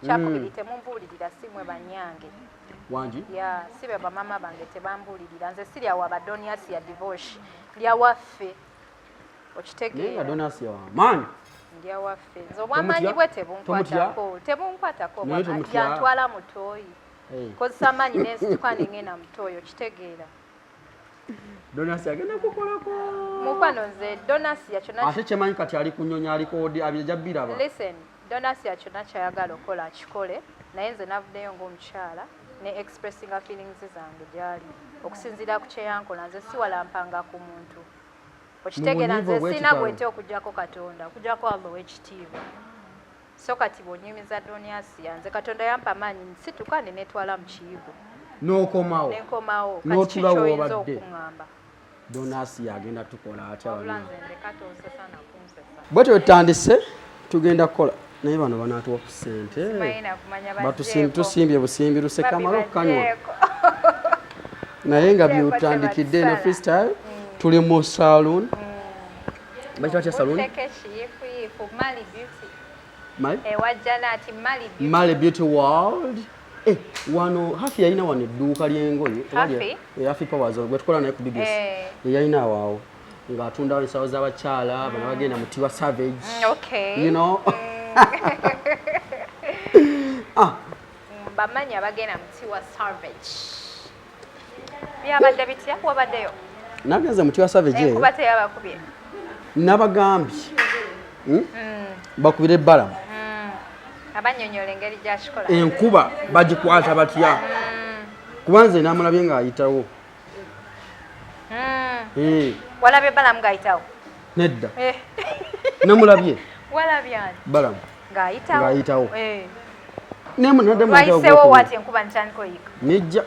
Kyakubiri, temumbuulirira, si mwe banyange. Wangi? Ya, si be bamama bange, tebambuulirira. Nze sirya wa badoniasi ya divorce, ndya waffe. Naye nga Okitegeera? Donasi wamaanyi. Ndya waffe. Nze obwamaanyi bwe tebunkwatako, tebunkwatako. Naye tomutya? Yantwala mutoyi. Kozesa amaanyi nensituka nengenda mutoyi, okitegeera? Donasi agenda kukolako. Mukwano, nze Donasi yakyona. Ate kyemanyi kati ali ku nnyonyi, aliko odi abijja biraba. Listen, Donasi kyonna kyayagala okukola akikole, naye nze navuddeyo ng'omukyala ne expressinga feelings zange gyali okusinziira ku kyeyankola. Nze siwalampanga ku muntu, okitegeera? Mu bunyiivu Nze sirina obw'ekitalo. Gwente okugjako Katonda, okugjako Allah ow'ekitiibwa. So kati bw'onyumiza Doniasiya, nze Katonda yampa amaanyi, nsituka ne netwala mu kiyigo. N'okomawo. Nenkomawo. Kati N'otula kikyoyinza w'obadde. okuŋŋamba? Donasi agenda tukola atya? Wabula Wano nze ndeka, tonsesa nakunsesa. Bwe twetandise, tugenda kukola, naye bano banaatuwa ku ssente. Simanyi nakumanya. Tusimbye busimbi luseka Babi male okukanywa. bajeeko. Naye nga Bajeeko. byotandikidde eno Tebatusala. freestyle, tuli mu saloon. Bakita batya saloon? Butteke kiyiifuyiifu, Mali Beauty. Mali? Ewajjana ati Mali Beauty. Mali Beauty World. Eh, wano Hafi yalina wano edduuka ly'engoye. Hafi? Eh, Hafi Powers gwe tukola naye ku BBS. Eh. Yalina awaawo ng'atundawo ensawo z'abakyala bano bagenda mu Tiwa Savage. You know, ah. Bamanyi abagenda mu Tiwa Savage. Byabadde bitya? Wabaddeyo? Nagenze mu Tiwa Savage eyo. Enkuba teyabakubye? Nabagambye, Bakubira ebbalamu. Abanyonyola engeri gyakikola. Enkuba bagikwata batya? Kuba nze namulabye ng'ayitawo. Eh, Walabye Balamu ng'ayitawo? Nedda. Eh, Namulabye. Walabye ani? Balamu. Ng'ayitawo. Ng'ayitawo. Eh. Lwayiseewo. Lwayiseewo wati enkuba ntandika oyika. Nejja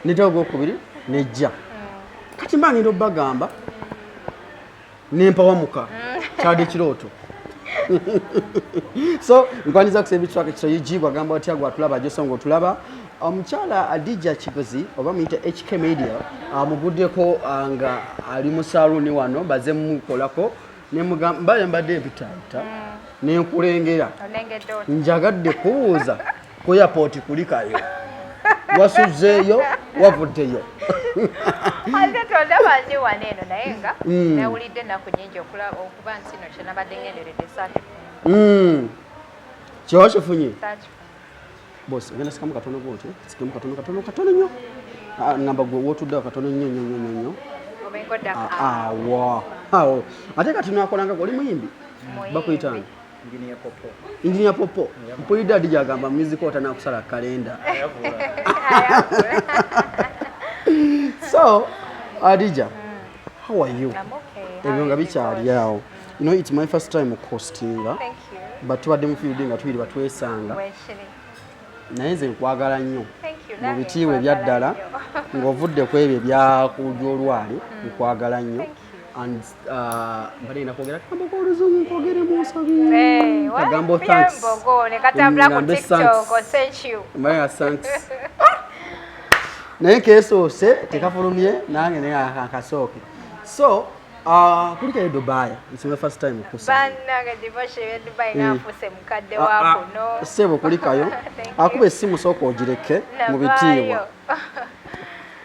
netawo gwokubiri, nejja. Kati mba ngenda obbagamba nempawamuka, kyadde kirooto. So nkwaniza ku Sebi Track kito UG. Gwagamba otya gwatulaba joso nga otulaba? Omukyala Adija Kigozi oba muyite HK Media amuguddeko, nga ali mu saluuni wano, baze mumukolako. Nemugamba mbadde mpitaayita nenkulengera. Onengedde otya? Njagadde kubuuza ku airport, kulikayo, wasuzeeyo, wavuddeyo? Ate tondaba, ndi wano eno, naye nga nawulidde ennaku nnyingi okuba nti no kyenabadde ngenderedde saakifuna. Kyewa kifunye? Saakifuna. Boss, ogenda sikamu katono bwotyo, sikemu katono, katono, katono nnyo. Ah, ngamba gwe wotuddewo katono nnyo nnyo nnyo nnyo nnyo. Obengodda. Ah, awo awo. Ate kati nakolanga, oli muyimbi? Bakuyita ani? Engineer Popo. Engineer Popo. Mpulidde Adija agamba music otanakusala kalenda. So Adija, how are you? I'm okay. Ebyo nga bikyali awo. You know, it's my first time hostinga. Thank you. But tubadde mu field nga tubiri batwesanga. Wekiri. Naye nze nkwagala nnyo. Thank you. Mu Nange bitiibwa nkwagala ebyaddala, nnyo. Ng'ovudde ku ebyo ebyakulya olwali, nkwagala nnyo. Thank you. And mbadde ngenda kwogera kagambo k'oluzungu, nkwogere mu nsobi. Hey, kagambo thanks. Embogo ne katambula ku Ngambe TikTok, thanks. thank you. Mbadde nga thanks, naye kesoose tekafulumye nange, naye akasooke. So kulikayo Dubai, it's my first time okusanga. Bannange divorce ebye Dubai, nga nfuuse mukadde Ah, ah, wa kuno. Ssebo, kulikayo. Thank you. Akuba essimu, sooka ogireke mu bitiibwa. Navaayo.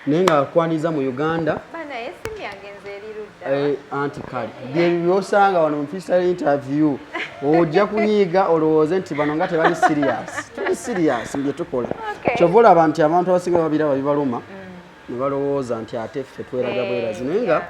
Naye nga akwaniza mu Uganda. Bana, esimu yange nze eri ludda. Eh, anti kale byebyo byosanga wano mu freestyle interview, ojja kunyiiga olowooze nti bano nga tebali serious. Tuli serious mu bye tukola. Okay. Kyova olaba nti abantu abasinga babiraba bibaluma ne balowooza nti ate ffe tweraga bwerazi, naye nga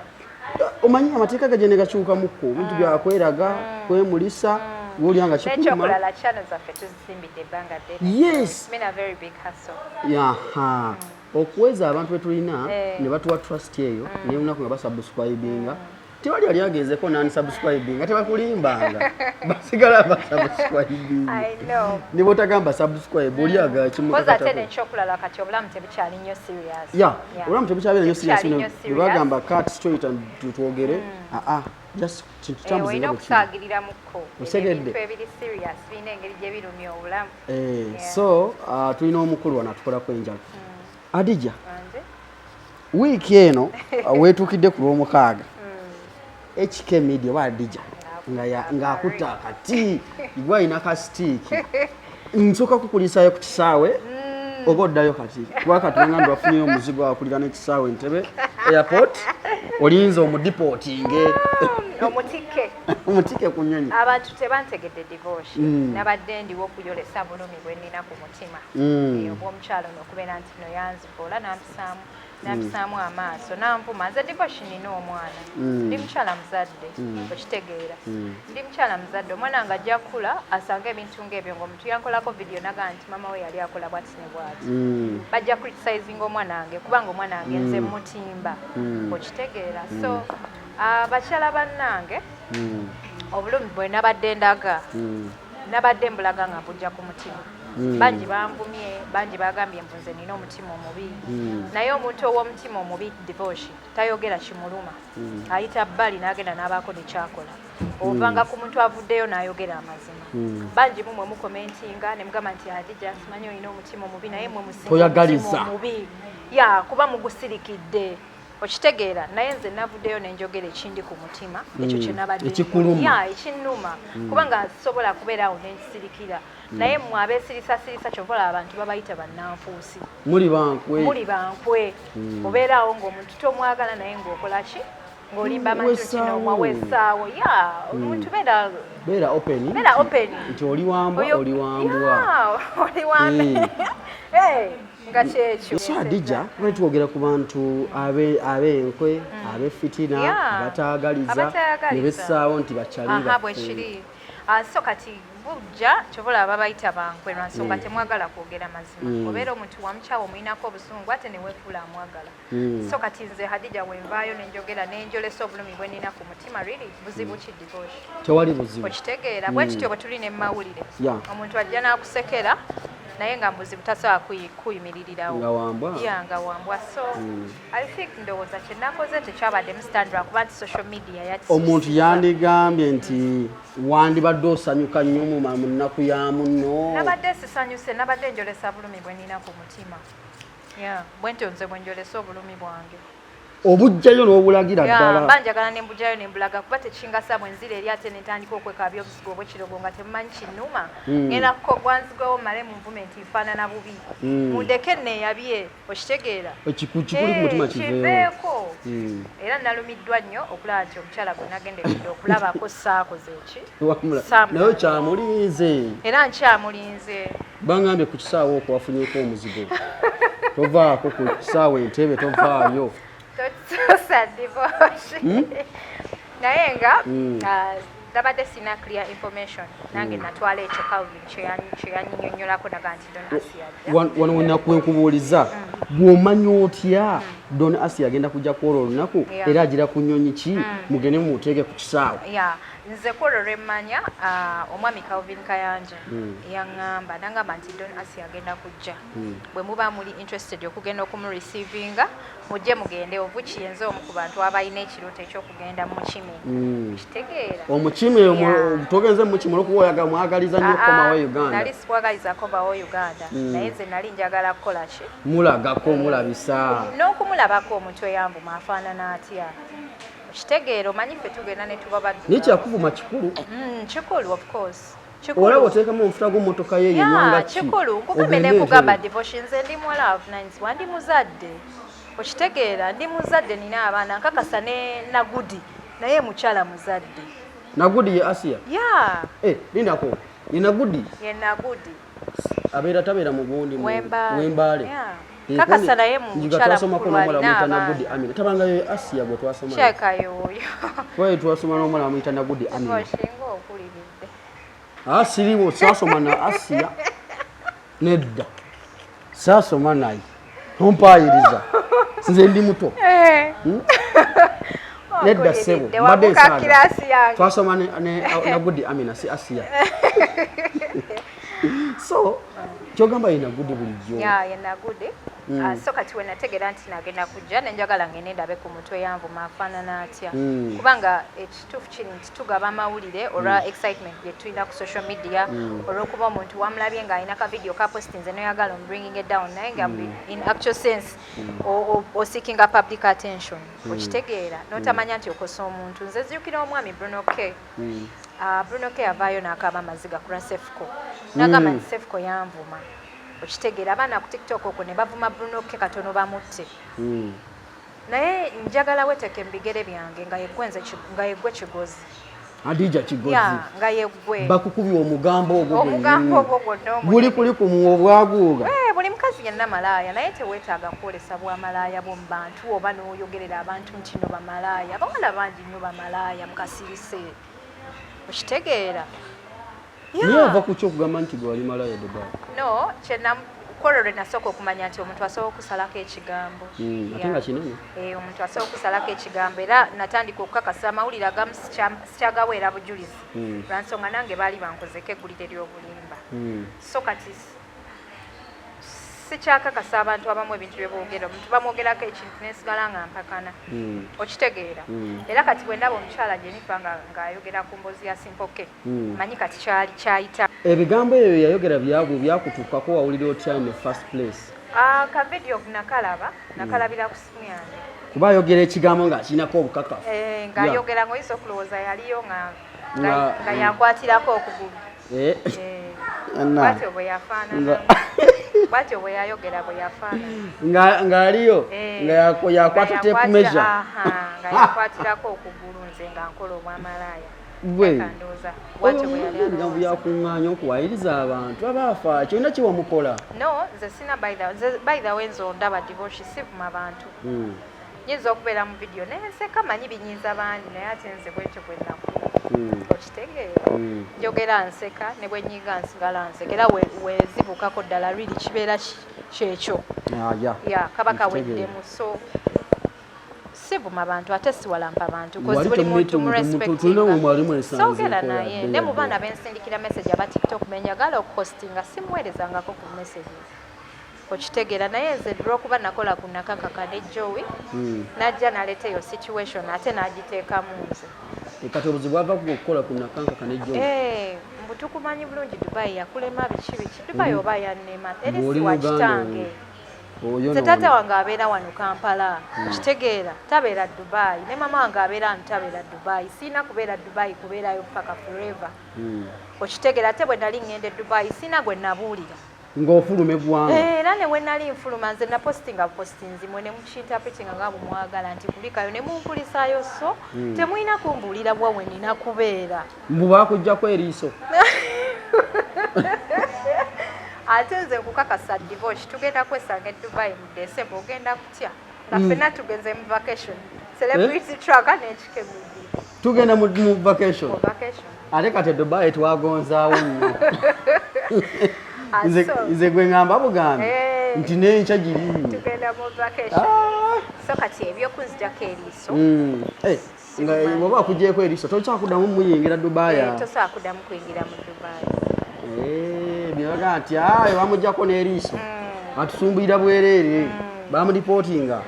omanyi amateeka gajja ne gakyukamukko, ebintu byakweraga kwemulisa wulya nga kikuluma. N'ekyokulala, channel zaffe tuzisimbidde ebbanga ddene. Yes. It's been a very big hustle. Yaha, okuweza abantu betulina Eh. ne batuwa trust eyo, naye olunaku nga basubscribinga, tewali yali agezeko nansubscribinga, tebakulimbanga, basigala basubscribinga. I know. Ne bwotagamba subscribe, oli aga Koza ate n'ekyokulala, kati obulamu tebukyali nnyo serious. Ya, obulamu tebukyabeera nnyo serious. Tebukyali nnyo serious. Bwebagamba cut straight and twogere, aa, just kintu Eh, tambuze olina nga bwe kiri. okusaagiriramuko. Osegedde. Ebintu ebiri serious birina engeri gye birumya obulamu. Eh, Yeah. so tulina omukulu wano atukolako enjala, Adija. Anje? Wiiki eno weetuukidde ku Lwomukaaga, HK Media oba Adija ng'akutta akati, gwe alina kasitiiki. Nsooka kukulisaayo ku kisaawe oba oddayo kati, kuba kati bangambye wafunyeyo omuzigo akulira n'ekisaawe Entebbe Airport, olinza omudipootinge. Omutikke. Omutikke ku nnyonyi. Abantu tebantegedde, Divoshi. Nabadde ndiwo okuyolesa bulumi bwe nnina ku mutima obw'omukyalo ono, okubeera nti no yanzivoola, nampisaamu amaaso, nanvuma. Nze Divoshi nina omwana, ndi mukyala muzadde, okitegeera? Ndi mukyala muzadde, omwana nga ajja kukula asange ebintu ng'ebyo, ng'omuntu yankolako vidiyo nagaa nti maama we yali akola bwati ne bwati. Bajja criticizinga omwana wange, kubanga omwana wange nze mutimba, okitegeera? So abakyala bannange, obulumi bwe nabadde ndaga, nabadde mbulaga nga mbujja ku mutima. Bangi banvumye, bangi bagambye mbu nze nina omutima omubi, naye omuntu ow'omutima omubi, Divoshi, tayogera kimuluma, ayita bbali n'agenda n'abaako nekyakola. Ovanga ku muntu avuddeyo n'ayogera amazima. Bangi mumwe mukomentinga ne mugamba nti Hadija simanyi olina omutima omubi, naye mwe musinga Toyagaliza. omutima omubi ya kuba mugusirikidde, okitegeera? Naye nze navuddeyo nenjogera ekindi ku mutima, ekyo kyenabadde Ekikuluma. Ya, ekinnuma, kubanga sobola kubeera awo nenkisirikira. Naye mmwe abeesirisasirisa, kyova olaba abantu babayita bannanfuusi. Muli bankwe. Muli bankwe. Obeeraawo ng'omuntu tomwagala, naye ng'okola ki? Ng'olimba abantu nti Wessaawo. nomwawessaawo ya omuntu. Beera Beera open. Beera open. Nti oli wambwa, oli wambwa. Ya, oli wambe. Eh, nga kyekyo. So Hadija, lwaki twogera ku bantu ab'enkwe, ab'effitina, abataagaliza, Abataagaliza. ne bessaawo nti bakyali Aha, bwe baffe? kiri. Ah, so kati bujja kyova olaba babayita bankwe, lwa nsonga temwagala kwogera mazima. Obeera omuntu wamukyawa, omuyinako obusungu, ate neweefuula amwagala. So kati nze Hadija wenvaayo nenjogera nenjolesa obulumi bwe nina ku mutima, really buzibu ki, Divoshi? Tewali buzibu. Okitegeera? Bwe tutyo bwe tuli ne mawulire. Omuntu ajja n'akusekera, naye nga mubuzibu tasobola kuyimiririrawo. Nga wambwa. Ya, nga wambwa. So I think ndowooza kyenakoze tekyabaddemu stand, lwakuba nti social media yakisusiza. Omuntu yandigambye nti wandibadde osanyuka nnyo mu nnaku ya munno. Nabadde sisanyuse, nabadde njolesa bulumi bwe nina ku mutima. Ya, bwe ntyo nze bwe njolesa obulumi bwange. Obujjayo n'obulagira ddala. Mba njagala ne mbugyayo ne mbulaga, kuba tekingasa bwe nzira eri ate ne ntandika okwekaabya obuzigo obw'ekirogo nga temumanyi kinnuma. Ngenda kugwanzigawo mmale munvume nti nfaanana bubi. Mundeke neeyabye, okitegeera? Kikuli ku mutima Eh, kiveewo. Kiveeko. Era nalumiddwa nnyo okulaba nti omukyala gwe nagenderedde okulabako saakoze eki. Naye kyamulinze. Era nkyamulinze. Bangambye ku kisaawe okwo wafunyeko omuzigo, tovaako ku kisaawe Entebbe, tovaayo. Totuusa, Divoshi. Naye nga ah, nabadde sina clear information nange. Natwala ekyo Calvin kyeyanyinyonnyolako, naga nti Don Asia ajja. Wano wenakuwenkubuuliza, bw'omanya otya Don Asia agenda kujja kwolwo olunaku? Era agira ku nnyonyi ki mugende mumuteeke ku kisaawe? Ya, nze kwolwo lwemmanya, ah, omwami Calvin Kayanja yaŋŋamba, nangamba nti Don Asia agenda kujja, bwe muba muli interested okugenda okumureceivinga, mujje mugende. Ovuki yenze omu ku bantu abalina ekirooto ekyokugenda mukimi, kitegeera? Omukimi? Togenze mukimi olwokuba oyaga mwagaliza nnyo okukomawo e Uganda? Nali sikwagaliza komawo Uganda, naye nze nali njagala kukola ki? Mulagako, mulabisa. N'okumulabako omuntu eyanvuma afaanana atya, okitegeera? Omanyi ffe tugenda ne tuba Naye baddugavu. Kyakuvuma kikulu. Kikulu, of course. Kikulu. Olaba oteekamu omufuta gw'emmotoka ye yenywanga ki? Kikulu. Nkugambye, Ogende nekugamba, Entebbe. Divoshi, nze ndi muwala avunanyizibwa, ndi muzadde, okitegeera? Ndi muzadde, nina abaana. Nkakasa ne Nagudi naye mukyala muzadde. Nagudi ye Asia? Ya. Eh, lindako, ye Nagudi? Ye Nagudi. Abeera tabeera mu gundi Wembaale. Wembaale. Yeah. Eh, Kakasa naye njiga mukyala twasomako mukulu, n'omuwala alina amuyita Nagudi abaana. Amina, tabangayo ye Asia gwe twasoma? Kyeka yoyo. Twali twasoma n'omuwala amuyita Nagudi Amina. Oshinga okuliridde. Ah, siriwo, saasoma na Asiya, nedda, saasoma naye, tompaayiriza, nze ndi muto. Nedda ssebo, mbadde Wabuka nsaaga. kirasi yange. Twasoma ne Nagudi Amina, si Asiya. So kyogamba ye Nagudi bulijjo? Ya, ye Nagudi. Ah, so kati we nategeera nti nagenda kujja, nenjagala ngende ndabe ku mutwe yanvuma afaanana atya, kubanga ekituufu kiri nti tugaba amawulire olwa excitement gye tulina ku social media, olw'okuba omuntu wamulabye ng'alina ka video ka postinze noyagala omubringing it down, naye nga in actual sense oseekinga public attention, okitegeera? N'otamanya nti okosa omuntu. Nze nzijukira omwami Bruno K. Bruno K avaayo n'akaaba amaziga ku lwa Cephco, n'agamba nti Cephco yanvuma. Okitegeera, abaana ku TikTok okwo ne bavuma Bruno K katono bamutte. Naye njagala weteeke mu bigere byange nga yeggwe nze nga yeggwe Kigozi. Hadija Kigozi. Yeah, nga yeggwe. Bakukubye omugambo ogwo Omugambo ogwo gwonna omunene. Guli kuli ku obwaguuga. Eh, buli mukazi yenna malaaya, naye teweetaaga kwolesa bwamalaaya bwo mu bantu oba n'oyogerera abantu nti no bamalaaya. Abawala bangi nnyo bamalaaya mu kasirise. Okitegeera? Naye ava ku ki okugamba nti gwe wali malaaya Dubai? No, kye kwolwo lwe nasooka okumanya nti omuntu asobola okusalako ekigambo. Ate nga kinene. Eh, omuntu asobola okusalako ekigambo, era natandika okukakasa amawulire agamu sikyagaweera bujulizi. Lwa nsonga nange baali bankozeko eggulire ly'obulimba. So kati sikyakakasa abantu abamu ebintu bye boogera. Omuntu bamwogerako ekintu nensigala nga mpakana. Okitegeera? Era kati bwe ndaba omukyala Jennifer ng'ayogera ku mboozi ya Simple K, manyi kati kyali kyayita. Ebigambo ebyo yayogera byagwe byakutuukako, wawulira otya in the first place? Ah, ka video nakalaba, nakalabira ku simu yange. Kuba ayogera ekigambo ng'akirinako obukakafu. Eh, ng'ayogera ng'oyinza okulowooza yaliyo nga yankwatirako okugulu. Eh. Eh, bwatyo bwe yafaanana. Bwatyo bwe yayogera bwe yafaanana. Ng'aliyo Eh, nga yakwata tape measure. Aha, nga yakwatirako okugulu nze nga nkola obwamalaaya. Gwe. Ndowooza bwatyo bwe yali Ebigambo alowooza. byakuŋŋaanya okuwayiriza abantu abaafa, kyonna kiwamukola. No, nze sina, by the nze, by the way, nze ondaba divorce, sivuma bantu. Nyinza okubeera mu video naye nseka, manyi binyiiza bangi, naye ate nze bwetyo bwe nakula. Okitegeera? Njogera nseka, ne bwe nyiga nsigala nseka, era wezibuukako ddala riri kibeera kyekyo. Ah, yeah. Ya kaba Nkitegeera. kaweddemu, so sivuma bantu ate siwalampa bantu. Wali Buli muntu tulina mwe mwali mwesanzeeko Soogera naye yadde ne mu yadde. baana bensindikira message aba TikTok benjagala okuhostinga, simuweerezangako ku messages. Okitegeera? Naye nze lwokuba nakola ku Nakakaka ne Joey, najja naleeta eyo situation ate n'agiteekamu nze. E, kati obuzibu bwava ku okukola ku Nakankaka ne Joey? Eh, mbu tukumanyi bulungi, Dubai yakulema, biki biki. Dubai oba yannema eri Ng'oli si wa muganda kitange. Oyo Nze n'ono. taata wange abeera wano Kampala, kitegeera, tabeera Dubai. Ne mama wange abeera wano, tabeera Dubai. Siina kubeera Dubai kubeerayo paka forever. Okitegeera? Ate bwe nali ŋŋenda e Dubai, siina gwe nabuulira. Ng'ofuluma eggwanga. Eh, era ne we nali nfuluma, nze napostinga bupostinzi, mwe ne mukinterpretinga nga bwemwagala nti kulikayo ne munkulisaayo, so temulina kumbuulira bwa we nina kubeera. Mbu baakuggyako eriiso. Ate nze nkukakasa divorce, tugenda kwesanga e Dubai mu December, ogenda kutya nga ffenna tugenze mu vacation, celebrity tracker n'ekikemidi. Tugenda mu vacation. Mu vacation. Ate kati e Dubai twagonzaawo nnyo. Ah, Nze gwe ŋŋamba bugambi Eh. nti n'enkya giri. Tugenda mu vacation. Ah. So kati ebyokunzijako eriiso, Eh, nga bw'oba akugyeko eriiso tokyakuddamu muyingira Dubai. Eh, tosobola kuddamu kuyingira mu Dubai. Eh, byebaga nti ayo bamugyako n'eriiso, atusumbuyira bwereere, bamuripootinga.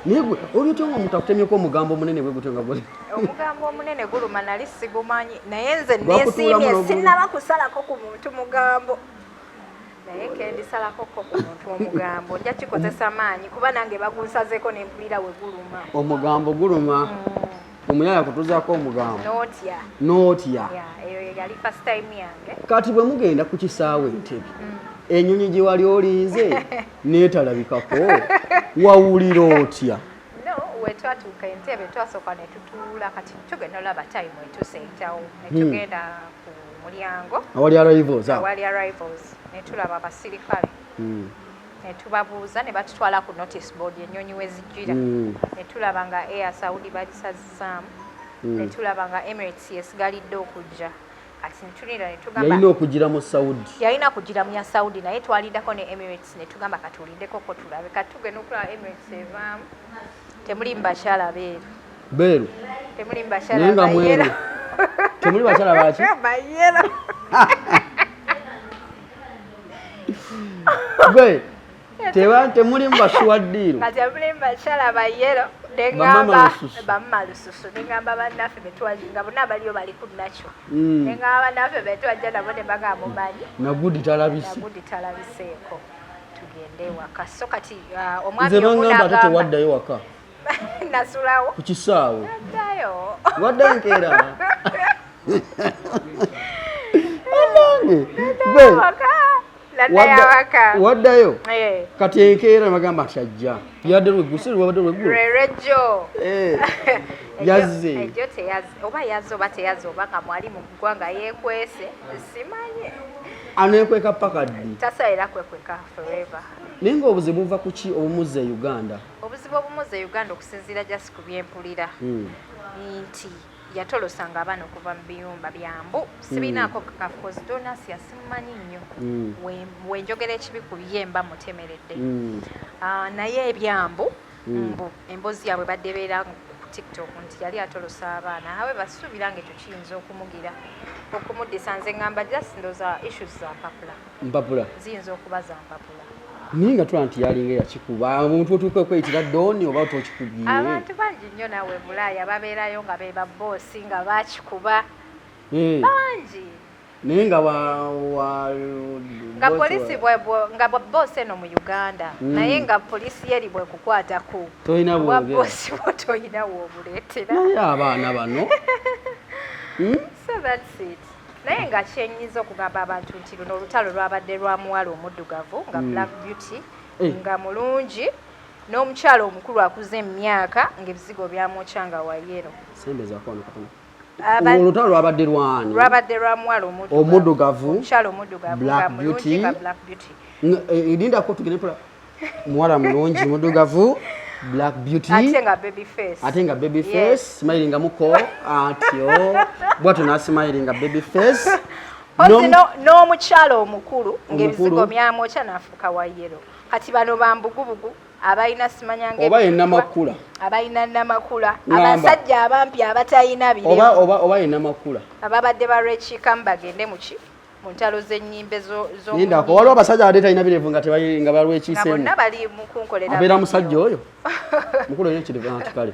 Naye gwe oli otya nga omuntu akutemyeko omugambo omunene bwe gutyo nga guli Omugambo omunene guluma, nali sigumanyi, naye nze Gwakutuulamu nesiimye. Sinnaba kusalako ku muntu mugambo, naye kendisalakoko ku muntu omugambo nja kikozesa maanyi, kuba nange bagunsazeko nempulira we guluma. Omugambo guluma, omuyaya kutuzaako omugambo. Nootya. N'otya. Ya, eyo yali first time yange. Kati bwe mugenda ku kisaawe Entebe, enyonyi gye wali olinze neetalabikako, wawulira otya? No, we twatuuka Entebe, twasooka ne tutuula. Kati tugenda olaba time etuuse eyitawo, ne tugenda ku mulyango awali arrivals awo. Awali arrivals, ne tulaba abasirikale, ne tubabuuza, ne batutwala ku notice board ennyonyi we zijjira. Ne tulaba nga Air Saudi bagisazizaamu, ne tulaba nga Emirates yesigalidde okujja. Kati netulira ne tugamba Yalina okugira mu Saudi. Yalina kugira mu ya Saudi, naye twalindako ne Emirates, ne tugamba katulindeko ko tulabe. Kati tugenda okulaba Emirates evaamu, temuli mu bakyala beeru. Beeru. Temuli mu bakyala Naye nga mweru. bayero. Temuli bakyala baki? Bayero. Gwe temuli mu basuwaddiiro. Nga temuli mu bakyala bayero. Bamama Neŋŋamba lususu. Bamama lususu. Neŋŋamba bannaffe betwajja nga bonna baliyo bali ku nakyo. Neŋŋamba bannaffe betwajja nabo ne bagamba omanyi Nagudi talabise. Nagudi talabiseeko, tugende ewaka. So kati omwami Nze omu bangamba ate n'agamba tewaddayo waka. Nasulawo. Ku kisaawe. Naddayo. Waddayo nkeera. Anange waddayo eh. Kati enkeera nebagamba nti ajja yadde lweggusi lwabadde lweggulo lwejjo eh, yazze ejjo teyazze oba yazze oba teyazze oba nga mwali mu ggwanga yeekwese simanye. Aneekweka paka ddi? Tasaira kwekweka forever. Naye ng'obuzibu buva ku ki obumuzza e Uganda? Obuzibu obumuzza e Uganda okusinziira just ku byempulira nti yatolosanga abaana okuva mu biyumba byambu sibinaako kakafu cause Donasia simumanyi nnyo. Wenjogera ekibi ku ye mba mutemeredde. Ah, naye ebyambu mbu emboozi yaabwe badde beera ku TikTok nti yali atolosa abaana, however suubira nga ekyo kiyinza okumugira okumuddisa. Nze ngamba just ndooza issues za mpapula. Mpapula. Ziyinza okuba za mpapula. Naye nga tulaba nti yalinga yakikuba omuntu otuuka okweyitira doni oba tokikubye. Abantu bangi nnyo naawe Bulaaya babeerayo nga be baboosi nga bakikuba Eh, bangi. Naye nga wa Nga polisi nga boosi eno mu Uganda, naye nga polisi yeri bwekukwatako Tolina bwa bwogera. Boosi bwo tolina woobuleetera. Naye abaana bano. So that's it. Naye nga kyenyinza okugamba abantu nti luno olutalo lwabadde lwa muwala omuddugavu nga Black Beauty Eh. nga mulungi n'omukyala omukulu akuze emyaka ng'ebizigo byamwokya nga wayero. Sembezako wano katono. Olutalo lwabadde lwani? Lwabadde lwa muwala omuddugavu. Omuddugavu. Omukyala omuddugavu Black nga mulungi Beauty. nga Black Beauty. Lindako tugende mpola. Muwala mulungi muddugavu Black Beauty. Ate nga baby face. Ate nga baby Yes. face, smilinga muko atyo bwatyo nasmilinga baby face. Ozzi n'omukyala omukulu ng'ebizigo Omukulu. byamwokya n'afuuka wa yellow. Kati bano bambugubugu abalina simanya Oba ye Namakula. Abalina Namakula. Ngamba. Abasajja abampi abatalina Oba birevu. oba ye Namakula. Ababadde balwekiikamu bagende muki mu ntalo z'ennyimbe Lindako, waliwo abasajja abadde talina birevu nga nga nga balwekiiseemu. Bonna bali mu kunkolera Abeera video. musajja oyo mukulu olina ekirevu anti kale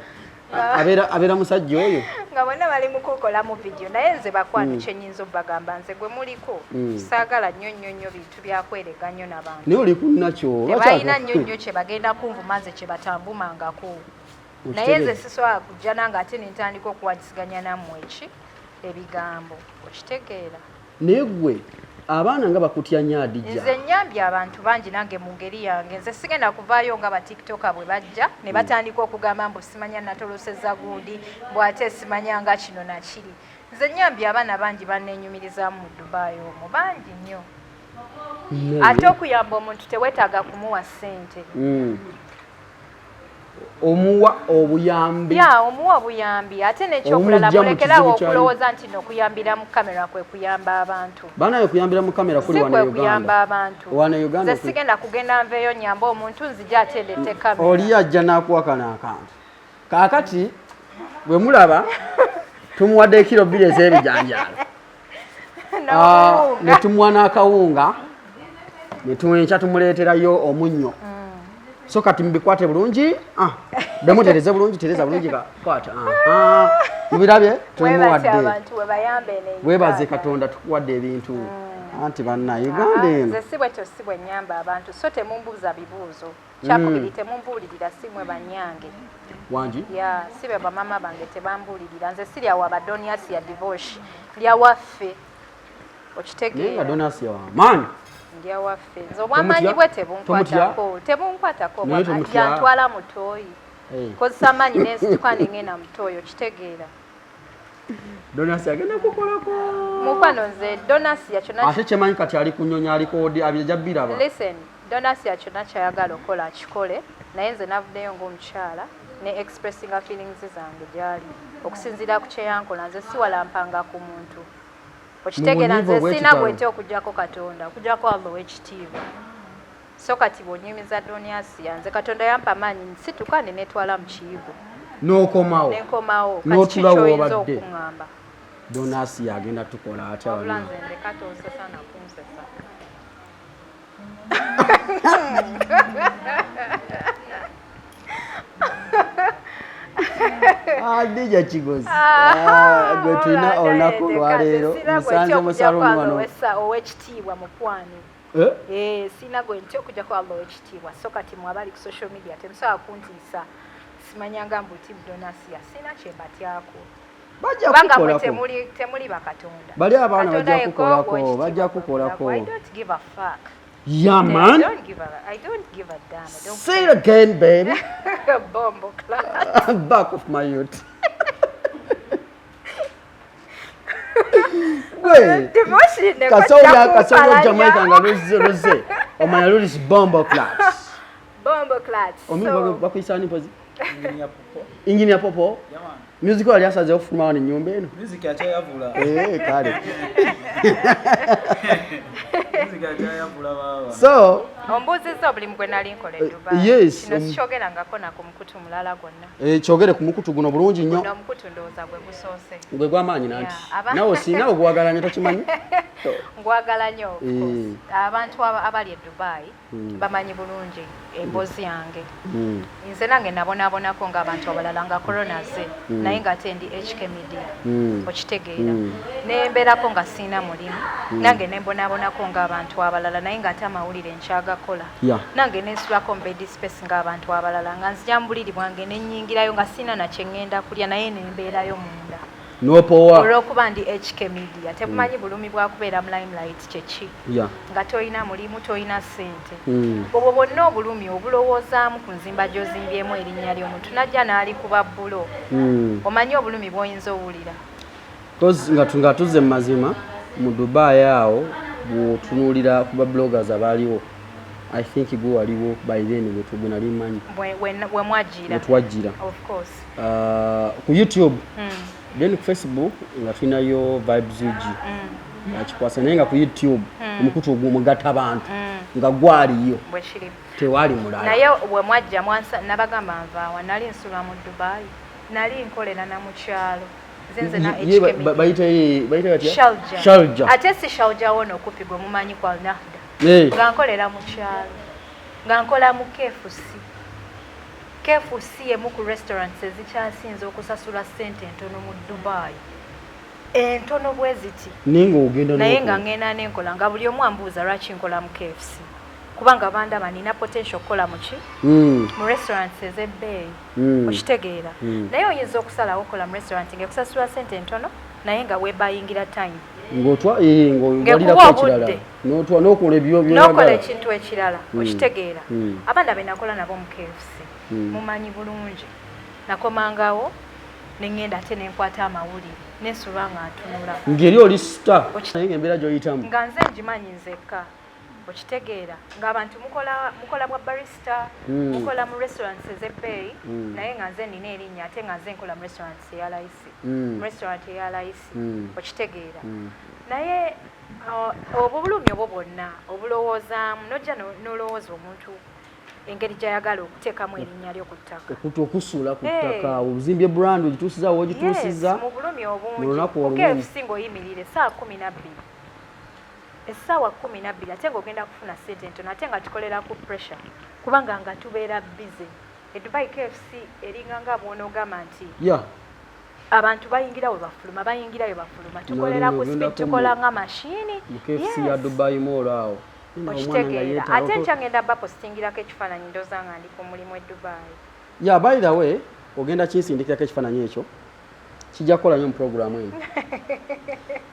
abeera musajja oyo. Nga bonna bali mu kunkolamu video, naye nze bakwano kyenyinza obbagamba nze gwe muliko saagala nnyo nnyo nnyo bintu byakwerega nnyo n'abantu. Naye oli kunnakyo. Tebalina nnyo nnyo kye bagenda kunvuma nze kye batanvumangako, naye nze sisobola kujja nange ate nentandika okuwanyisiganya nammwe eki ebigambo, okitegeera? Naye gwe abaana nga bakutya nnyo, Adija. Nze nyambye abantu bangi nange mu ngeri yange. Nze sigenda kuvaayo nga batiktoka bwe bajja ne batandika okugamba mbu simanya natoloseza gundi, mbu ate simanya nga kino nakiri. Nze nyambye abaana bangi bannenyumirizaamu mu Dubai omwo, bangi nnyo. Ate okuyamba omuntu teweetaaga kumuwa ssente. Omuwa obuyambi. Ya, omuwa obuyambi. Ate n'ekyokulala, Omujja mu mulekerawo kizibu kyali. okulowooza nti nokuyambira mu kamera kwe kuyamba abantu. Banaye kuyambira mu kamera kuli Si wano kwe e kuyamba Uganda. abantu. Wano e Uganda Nze sigenda kugenda nveeyo nyamba omuntu nzija ate ndete kamera. Oli ajja n'akuwa kano akantu. Kaakati bwe mulaba tumuwadde ekiro 2 ez'ebijanjaalo. Ah, N'obuwunga. Ne tumuwa n'akawunga ne enkya tumuleeterayo omunnyo. So kati mubikwate bulungi. Ah, bemutereze bulungi, tereza bulungi, kwata. Aha. Mubirabye. Webatya Tumuwadde. abantu we bayambe eno e Webaze Uganda. Katonda tukuwadde ebintu anti banna Uganda eno. Nze si bwetyo, si bwe nnyamba abantu, so temumbuuza bibuuzo. Kyakubiri, temumbuulirira, si mwe bannyange. Wangi. Ya, si be bamama bange tebambuulirira. Nze sirya wa badoniasi ya divorce, ndya waffe. Naye nga Okitegeera? Donasi wamaanyi. Ndya waffe. Nze obwamaanyi bwe tebunkwatako, tebunkwatako. Naye tomutya? Yantwala mutoyi. Eh. Kozesa amaanyi nensituka nengenda mutoyi, okitegeera? Donasi agenda kukolako. Mukwano, nze Donasi ya kyonna Ate kyemanyi kati ali ku nnyonyi aliko odi abijja biraba. Listen, Donasia kyonna kyayagala okukola akikole, naye nze navuddeyo ng'omukyala ne expressinga feelings zange gyali okusinziira ku kyeyankola. Nze siwalampanga ku muntu, okitegeera? Mu bunyiivu Nze sirina obw'ekitalo. gwentya okugjako Katonda, okugjako Allah ow'ekitiibwa. So kati bw'onyumiza Doniasia, nze Katonda yampa amaanyi nsituka ne netwala mu kiyigo. N'okomawo. Nenkomawo. Kati N'otula kikyoyinza w'obadde. okuŋŋamba? Donasi agenda tukola atya Wabula wano? nze ndeka, tonsesa nakunsesa. Adija Kigozi. Ah, gwe tulina olunaku olwaleero musanze mu saloni wano. Owekitiibwa mukwano. Eh? Eh, sina gwe ntya okujjako Allah owekitiibwa. So kati mwe abali ku social media temusobola kuntiisa simanyanga mbu team Donasia, sina kyembatyako. Bajja Kubanga mwe kukukolako. temuli bakatonda. Bali abaana Katonda bajja yekka kukolako, ogw'ekitiibwa bajja gwe kukolako. I don't give a fuck. Yeah, I man. don't give a, I don't give a damn. I don't Say it again, baby. Bombo clap. Back of my youth. Gwe Devotion kasooya kasooya Jamaica nga luzze luzze omanya lulis bombo claps. Bombo claps. Omi So, bakuyisa ani mpozi? Engineer Popo. Engineer Popo. Yeah, man. Music yali asazeewo okufuluma wano ennyumba eno. Music akyayavula. Eh, kale. Music akyayavula baaba. So, ombuuzizza obulimu gwe nali nkola e Dubai. Yes, Kino sikyogerangako na ku mukutu mulala gwonna. Eh, kyogere ku mukutu guno bulungi nnyo. Guno omukutu ndowooza gwe gusoose. Gwe gw'amaanyi nanti. Yeah, Nawe si nawe gwagala nnyo tokimanyi? Ngwagala nnyo, of Eh. course. Abantu abali e Dubai bamanyi bulungi emboozi yange. Nze nange nabonaabonako ng'abantu abalala nga corona ze, naye ng'ate ndi HK Media. Okitegeera. Nembeerako nga siina mulimu, nange nembonaabonako ng'abantu abalala, naye ng'ate amawulire nkyagakola. Nange nensulako mu bed space ng'abantu abalala, nga nzija mu buliri bwange ne nnyingirayo nga siina na kye ŋŋenda kulya, naye nembeerayo munda. N'opowa. Olw'okuba ndi HK Media, tebumanyi bulumi bwa kubeera mu limelight kye ki. Nga tolina mulimu, tolina ssente. Obwo bwonna obulumi obulowoozaamu ku nzimba gy'ozimbyemu erinnya ly'omuntu n'ajja n'alikuba bbulo. Omanyi obulumi bw'oyinza owulira. Because nga tuzze mu mazima mu Dubai awo bw'otunuulira ku ba bloggers abaaliwo, I think gwe waliwo by then gwe nali mmanyi. We mwajjira. We twajjira. Of course. Ku YouTube. Then ku Facebook nga tulinayo Vibes UG. Akikwasa naye nga ku YouTube omukutu ogumugatta abantu nga gwaliyo. Bwe kiri. Tewali mulala. Naye bwe mwajja nabagamba nvaawa, nali nsula mu Dubai, nali nkolera na mu kyalo. Nze nze na Ye HK Media. Bayita batya? Sharjah. Sharjah. Ate si Sharjah wono okupi gwe mumanyi kwa Nahda. Nga nkolera mu kyalo. Nga nkola mu KFC. KFC emu ku restaurants ezikyasinze okusasula ssente entono mu Dubai. Entono bwe ziti. Naye ng'ogenda Naye n'okola. nga ngenda n'enkola, nga buli omu ambuuza lwaki nkola mu KFC. Kubanga bandaba nina potential okukola mu ki? Mu restaurants ez'ebbeeyi. Okitegeera. Naye oyinza okusalawo okukola mu restaurant ng'ekusasula ssente entono, naye nga weebayingira time. Ng'otwa, ng'owalirako Ng'ekuwa ekirala. obudde. N'otwa n'okola ebyo by'oyagala. N'okola ekintu ekirala, okitegeera. Abaana be nakola nabo mu KFC, mumanyi bulungi. Nakomangawo ne ŋŋenda ate ne nkwata amawulire, ne nsula nga ntunula. Ng'eri oli star. Naye ng'embeera gy'oyitamu. Nga nze ngimanyi nzekka. Okitegeera. Ng'abantu mukola bwa barista, mukola mu restaurants ez'ebbeeyi, naye nga nze nina erinnya ate nga nze nkola mu restaurants eya layisi. Mu restaurant eya layisi. Okitegeera. Naye, obwo bulumi obwo bwonna obulowoozaamu, n'ojja n'olowooza omuntu engeri gy'ayagala okuteekamu erinnya lyo ku ttaka. Okusuula ku ttaka, ozimbye brand ogituusiza w'ogituusiza. Yes, mu bulumi obungi. Mu lunaku Ku olumu. KFC ng'oyimirira essaawa 12. Essaawa 12 ate ng'ogenda kufuna ssente ntono ate nga tukolera ku pressure kubanga nga tubeera busy. E Dubai KFC eringa nga bw'onoogamba nti abantu bayingira we bafuluma, bayingira we bafuluma. Tukolera ku Nalino speed, ogenda tukola nga mashini. Mu KFC ya Yes. Dubai Mall awo. Nina omwana nga Okitegeera. yeetaaga Ate nkya ngenda bapostingirako ekifaananyi ndowooza nga ndi ku mulimu e Dubai. Yeah, by the way, ogenda kinsindikirako ekifaananyi ekyo. Kijja kukola nnyo mu pulogulaamu eno.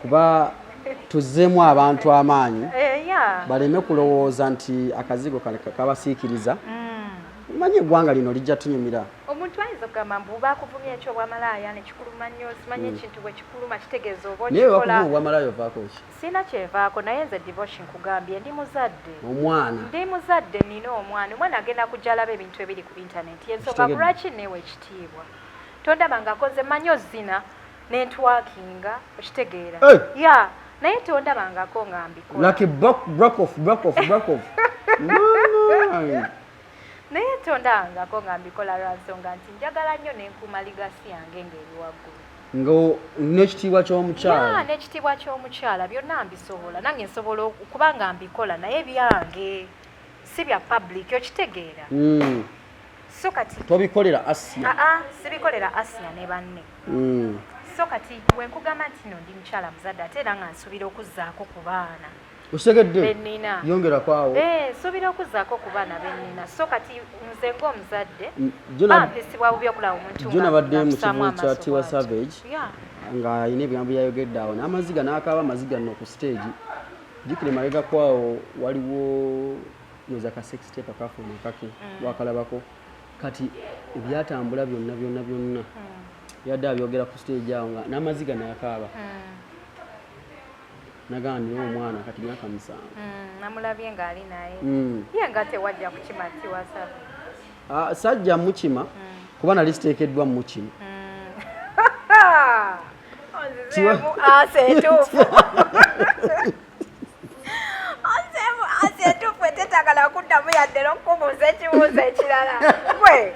Kuba tuzzeemu abantu amaanyi. Baleme kulowooza nti akazigo kabasiikiriza. Omanyi eggwanga lino lijja tunyumira. Omuntu ayinza okugamba mbu baakuvumya eky'obwamalaaya ne kikuluma nnyo, simanyi ekintu bwe kikuluma kitegeeza oba Naye okikola. bakuvuma obwamalaaya ovaako ki? Sina kyevaako, naye nze Devotion nkugambye ndi muzadde. Omwana. Ndi muzadde, nina omwana. Omwana agenda kujja alaba ebintu ebiri ku internet. Yensonga Kitegedde. lwaki neewa ekitiibwa. Tondaba nga nkoze mmanyi ozina ne ntwakinga, okitegeera. Hey! Yeah, naye tondabangako nga mbikola. Like a break off, break off, break off. No, no. Naye tondabangako nga mbikola lwa nsonga nti njagala nnyo ne nkuuma legacy yange ng'eri waggulu. Nga n'ekitiibwa ky'omukyala. Yeah, n'ekitiibwa ky'omukyala byonna mbisobola. Nange nsobola okuba nga mbikola naye byange si bya public, okitegeera. So kati tobikolera Asia. Sibikolera Asia ne banne. So kati bwe nkugamba nti nno ndi mukyala muzadde ate era nga nsuubira okuzzaako ku baana. Otegedde? Bennina. Yongerako awo. Nsuubira okuzzaako ku baana bennina. So kati nze ng'omuzadde, bampisibwa bubi okulaba omuntu Jjo nga nabadde mu nkusaamu kivu kya amaaso Tiwa bw'atyo. Savage. Ng'alina ebigambo byayogedde awo n'amaziga n'akaaba amaziga nno ku stage. Jjukira emabega kwawo waliwo noza ka sex tape akafuluma kake wakalabako. Kati ebyatambula byonna byonna byonna yadde abyogera ku stage awo nga n'amaziga n'akaaba, nagamba nina omwana kati myaka 7. Namulabye ng'ali naye. Ye nga tewajja kukima Tiwa Savage? Ah, sajja mukima kuba nali siteekeddwa mukima. Onzizeemu answer entuufu. Onzizeemu answer entuufu etetagala kuddamu yadde n'okukubuuza ekibuuzo ekirala. Gwe, eh?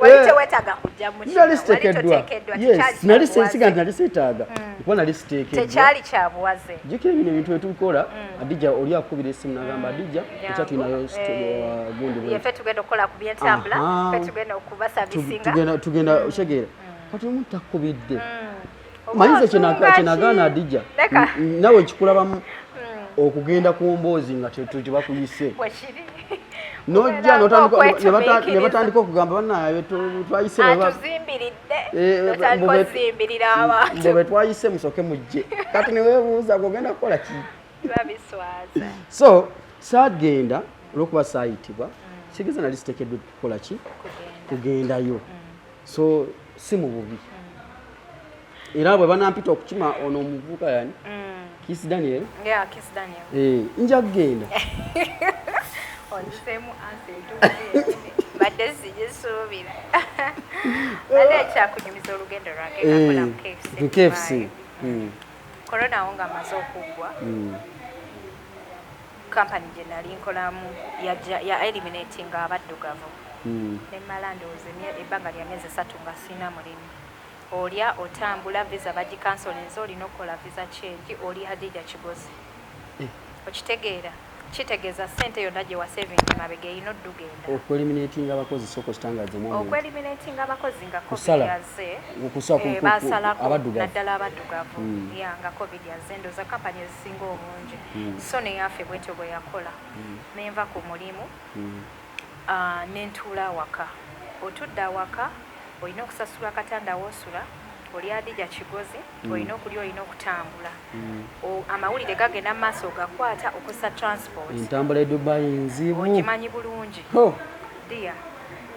Wali teweetaaga kujja mu kino, Nali wali siteekeddwa. toteekeddwa, Yes, tekyali nali kya buwaze. siga nti nali seetaaga kuba nali siteekeddwa. Tekyali kya buwaze. Jjukira bino ebintu byetukola, Adija oli akubira esimu nagamba, Adija, ekya tulinayo gundi bwe. Yeffe tugenda okukola ku byentambula, ffe tugenda okubasabisinga. Tugenda okitegeera. Kati omuntu takubidde, manyi nze kyenagaana Adija, Leka. Nawe nkikulabamu okugenda ku mboozi nga tebakuyise, Bwekiri. nojja Kubeera ne batandika okugamba bannaye twayise atuzimbiridde, notandika ozimbirira abantu. Mbu be twayise musooke mujje. Kati neweebuuza gwe ogenda kukola ki? Biba biswaza. So saagenda olwokuba saayitibwa, kigeza nali siteekeddwa kukola ki? Kugenda. Kugendayo. So si mu bubi, era bwe banampita okukima ono omuvubuka yani Kiss Daniel, Yeah, Kiss Daniel. Eh, nja kugenda. Onziseemu answer entuufu, badde sigisuubira. Badde ekyakunyumiza olugendo lwange nga nkola mu KFC. Ku KFC. Dubai. Corona awo nga amaze okuggwa, kampani gye nali nkolamu ya eliminating abaddugavu. Nemala ndowooza ebbanga lya myezi 3 nga sirina mulimu. Olya, otambula, visa bagikansolinze, olina okukola visa change, oli Hadija Kigozi. Okitegeera? Kitegeeza ssente yonna gye wasavinga mabega erina oddugenda. Okueliminatinga abakozi, sooka okitangaazemu omuntu. Okueliminatinga abakozi nga COVID Kusala. yazze. Okusa Basalako abaddugavu. Naddala abaddugavu. Ya, nga COVID yazze, ndowooza kampani ezisinga obungi, so neyaffe bwetyo bwe yakola. Nenva ku mulimu, nentuula awaka. Otudde awaka, olina okusasula akatanda woosula, oli Adija Kigozi, olina okulya, olina okutambula. Amawulire gagenda mu maaso, ogakwata, okozesa transport. Entambula e Dubai nzibu. Ogimanyi bulungi. Ho. Dia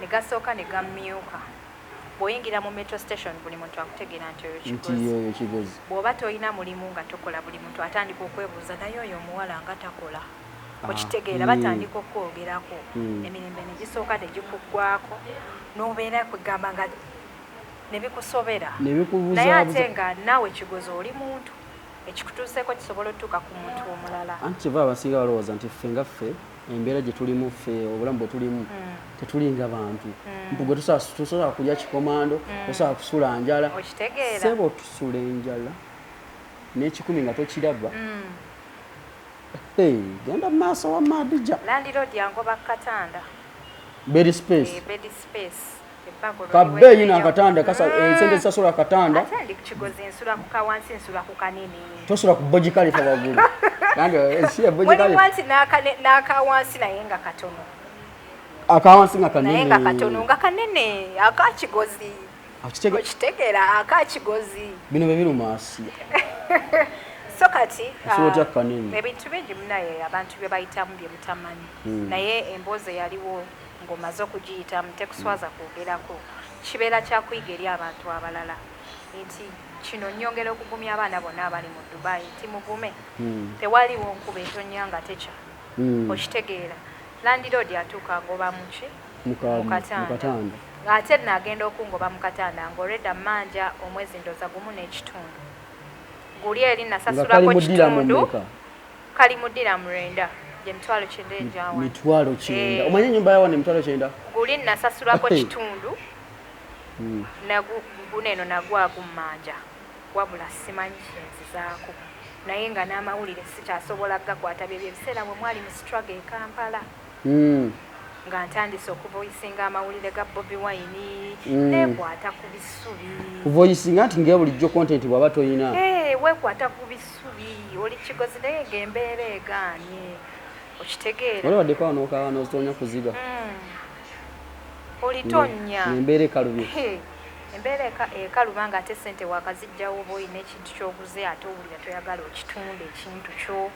ne gasooka ne gammyuka. Bw'oyingira mu metro station, buli muntu akutegeera nti oyo Nti Kigozi. Oyo Kigozi. Bw'oba tolina mulimu nga tokola, buli muntu atandika okwebuuza, naye oyo omuwala nga takola? Okitegeera? Batandika okwogerako. Emirembe ne gisooka ne gikuggwako, n'obeera kwegamba nga ne bikusobera. Ne Naye bikubuzaabuza. ate nga naawe Kigozi oli muntu, ekikutuuseeko kisobola otuuka ku muntu omulala. Anti kyeva abasinga balowooza nti ffe nga ffe embeera gye tulimu, ffe obulamu bwe tulimu, tetulinga bantu. Mpugwe tosobola kulya kikomando, tosobola kusula njala. Okitegeera? Sebo, tusula enjala n'ekikumi nga tokiraba. Hey, genda mu maaso wamma Adija. Landlord yangoba ku katanda. Bed space. Bed space, ebbago. Kabeeyi nakatanda, sente zisasula akatanda. Ate ndi ku Kigozi, nsula ku kawansi, nsula ku kanini. Tosula ku Burj Khalifa waggulu. Kandi, si ya Burj Mulimu Khalifa. anti n'akawansi naye nga katono. Akawansi nga Naye kanene. nga katono, nga kanene, akakigozi. Okitegeera? Akakigozi. Bino bye biruma Asiya. So kati Osobola otya kanene? Ebintu bingi munaye abantu bye bayitamu bye mutamanyi, naye emboozi eyaliwo ng'omaze okugiyitamu tekuswaza kwogerako, kibeera kyakuyiga eri abantu abalala nti kino nyongera okugumya abaana bonna abali mu Dubai nti mugume, tewaliwo nkuba etonya nga tekya. Okitegeera? Landlord atuuka ngoba muki? Mu katanda. Ate naagenda okungoba mu katanda ng'olwedda mmanja omwezi ndooza 1.5, guli eri Nga kali nasasulako mu ddiramu kitundu. mmeka? Kali mu ddiramu 9, gye 90,000 egyawana. 90,000. Eh. Omanye ennyumba yawana 90,000? Guli nasasulako Hey. kitundu, guno eno nagwagu mmanja, wabula simanyi kyenzizaako, naye nga n'amawulire sikyasobola gakwata. Byebyo ebiseera bwe mwali mu struggle e Kampala, nga ntandise okuvoisinga amawulire ga Bobi Wine. Nekwata ku bisubi. Kuvoisinga nti nga bulijjo content bw'aba toyina. Eh, weekwata ku bisubi, oli Kigozi naye ng'embeera egaanye. Okitegeera? Wali waddeko awo n'okaaba n'ozitonya kuziga. Olitonnya. Embeera ekalubye. He. Embeera ekaluba nga ate sente wakazijjawo, oba olina ekintu kyoguze ate owulira toyagala okitunda ekintu kyo.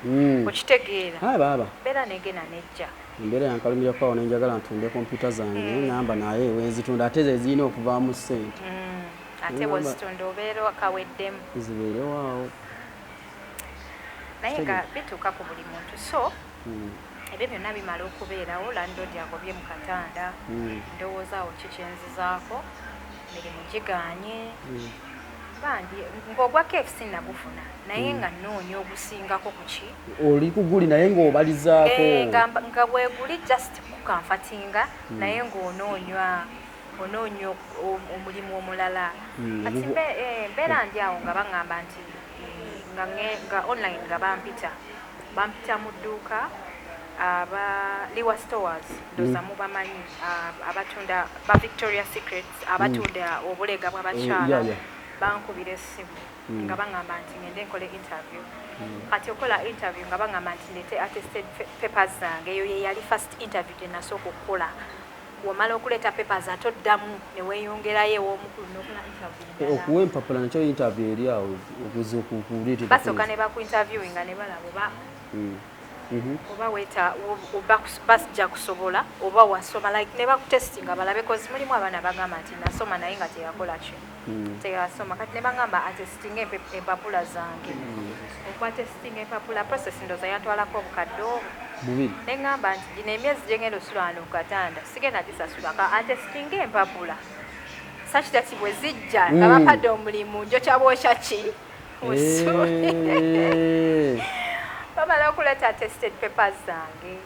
Okitegeera? Aye baaba. Mbeera negenda nejja. Embeera yankalumirako awo, nenjagala ntunde kompyuta zange, naye ngamba naye wenzitunda ate ze zirina okuvaamu ssente. Ate bwozitunda obeera kaweddemu. Zibeerewo awo. Naye nga bituuka ku buli muntu, so ebyo byonna bimala okubeerawo, landlord agobye mu katanda. Ndowooza awo kikyenzizaako mirimu giganye. Bandi ng'ogwa KFC nagufuna, naye nga nnoonya ogusingako ku ki. Oli kuguli naye ng'obalizaako. Eh, nga bweguli just kucomfortinga, naye ng'onoonya onoonya omulimu omulala. Kati mbeera ndi awo nga baŋŋamba nti nga online nga bampita mu dduuka aba Liwa Stores, ndowooza mubamanyi, abatunda ba Victoria Secrets, abatunda obulega bw'abakyala. Bankubira essimu nga baŋŋamba nti ngende nkole interview. Kati okola interview nga baŋŋamba nti ndete attested papers zange. Eyo ye yali first interview gye nasooka okukola. Womala okuleeta papers, ate oddamu ne weeyongerayo ew'omukulu n'okola interview endala. Okuwa empapula nakyo interview eri awo okuza okuleeta. Basooka ne baku interviewinga ne balaba oba oba weta oba bajja kusobola oba wasoma, like ne bakutestinga balabe, cause mulimu abaana bagamba nti nasoma naye nga teyakola ki, teyasoma. Kati ne bagamba attestinga empapula zange. Okwatestinga empapula, process ndowooza yantwalako obukadde obwo 2. Ne ŋŋamba nti gino emyezi gyengenda osula wano ku katanda sigenda gisasula, ka attestinga empapula such that bwe zijja nga bampadde omulimu, njokya bwokya ki busuuli. Bamala okuleeta attested papers zange,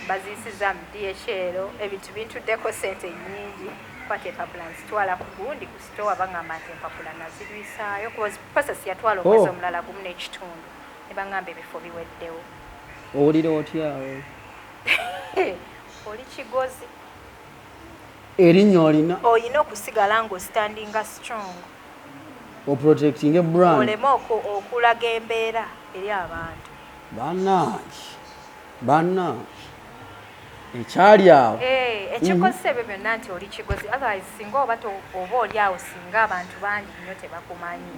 baziyisiza mu DHL, ebintu bintuddeko sente nnyingi. Kwata empapula nzitwala ku gundi ku store, baŋŋamba nti empapula nazirwisaayo cause process yatwala omwezi omulala gumu n'ekitundu, ne baŋŋamba ebifo biweddewo. Owulira otyawo? Oli kigozi. Erinnya olina. Olina okusigala ng'ostandinga strong. Oprotectinga brand. Oleme okulaga embeera eri abantu. Bannange, bannange, ekyali awo. Eh, ekikozesa ebyo byonna nti oli kigozi. Otherwise singa oba oba oli awo, singa abantu bangi nnyo tebakumanyi,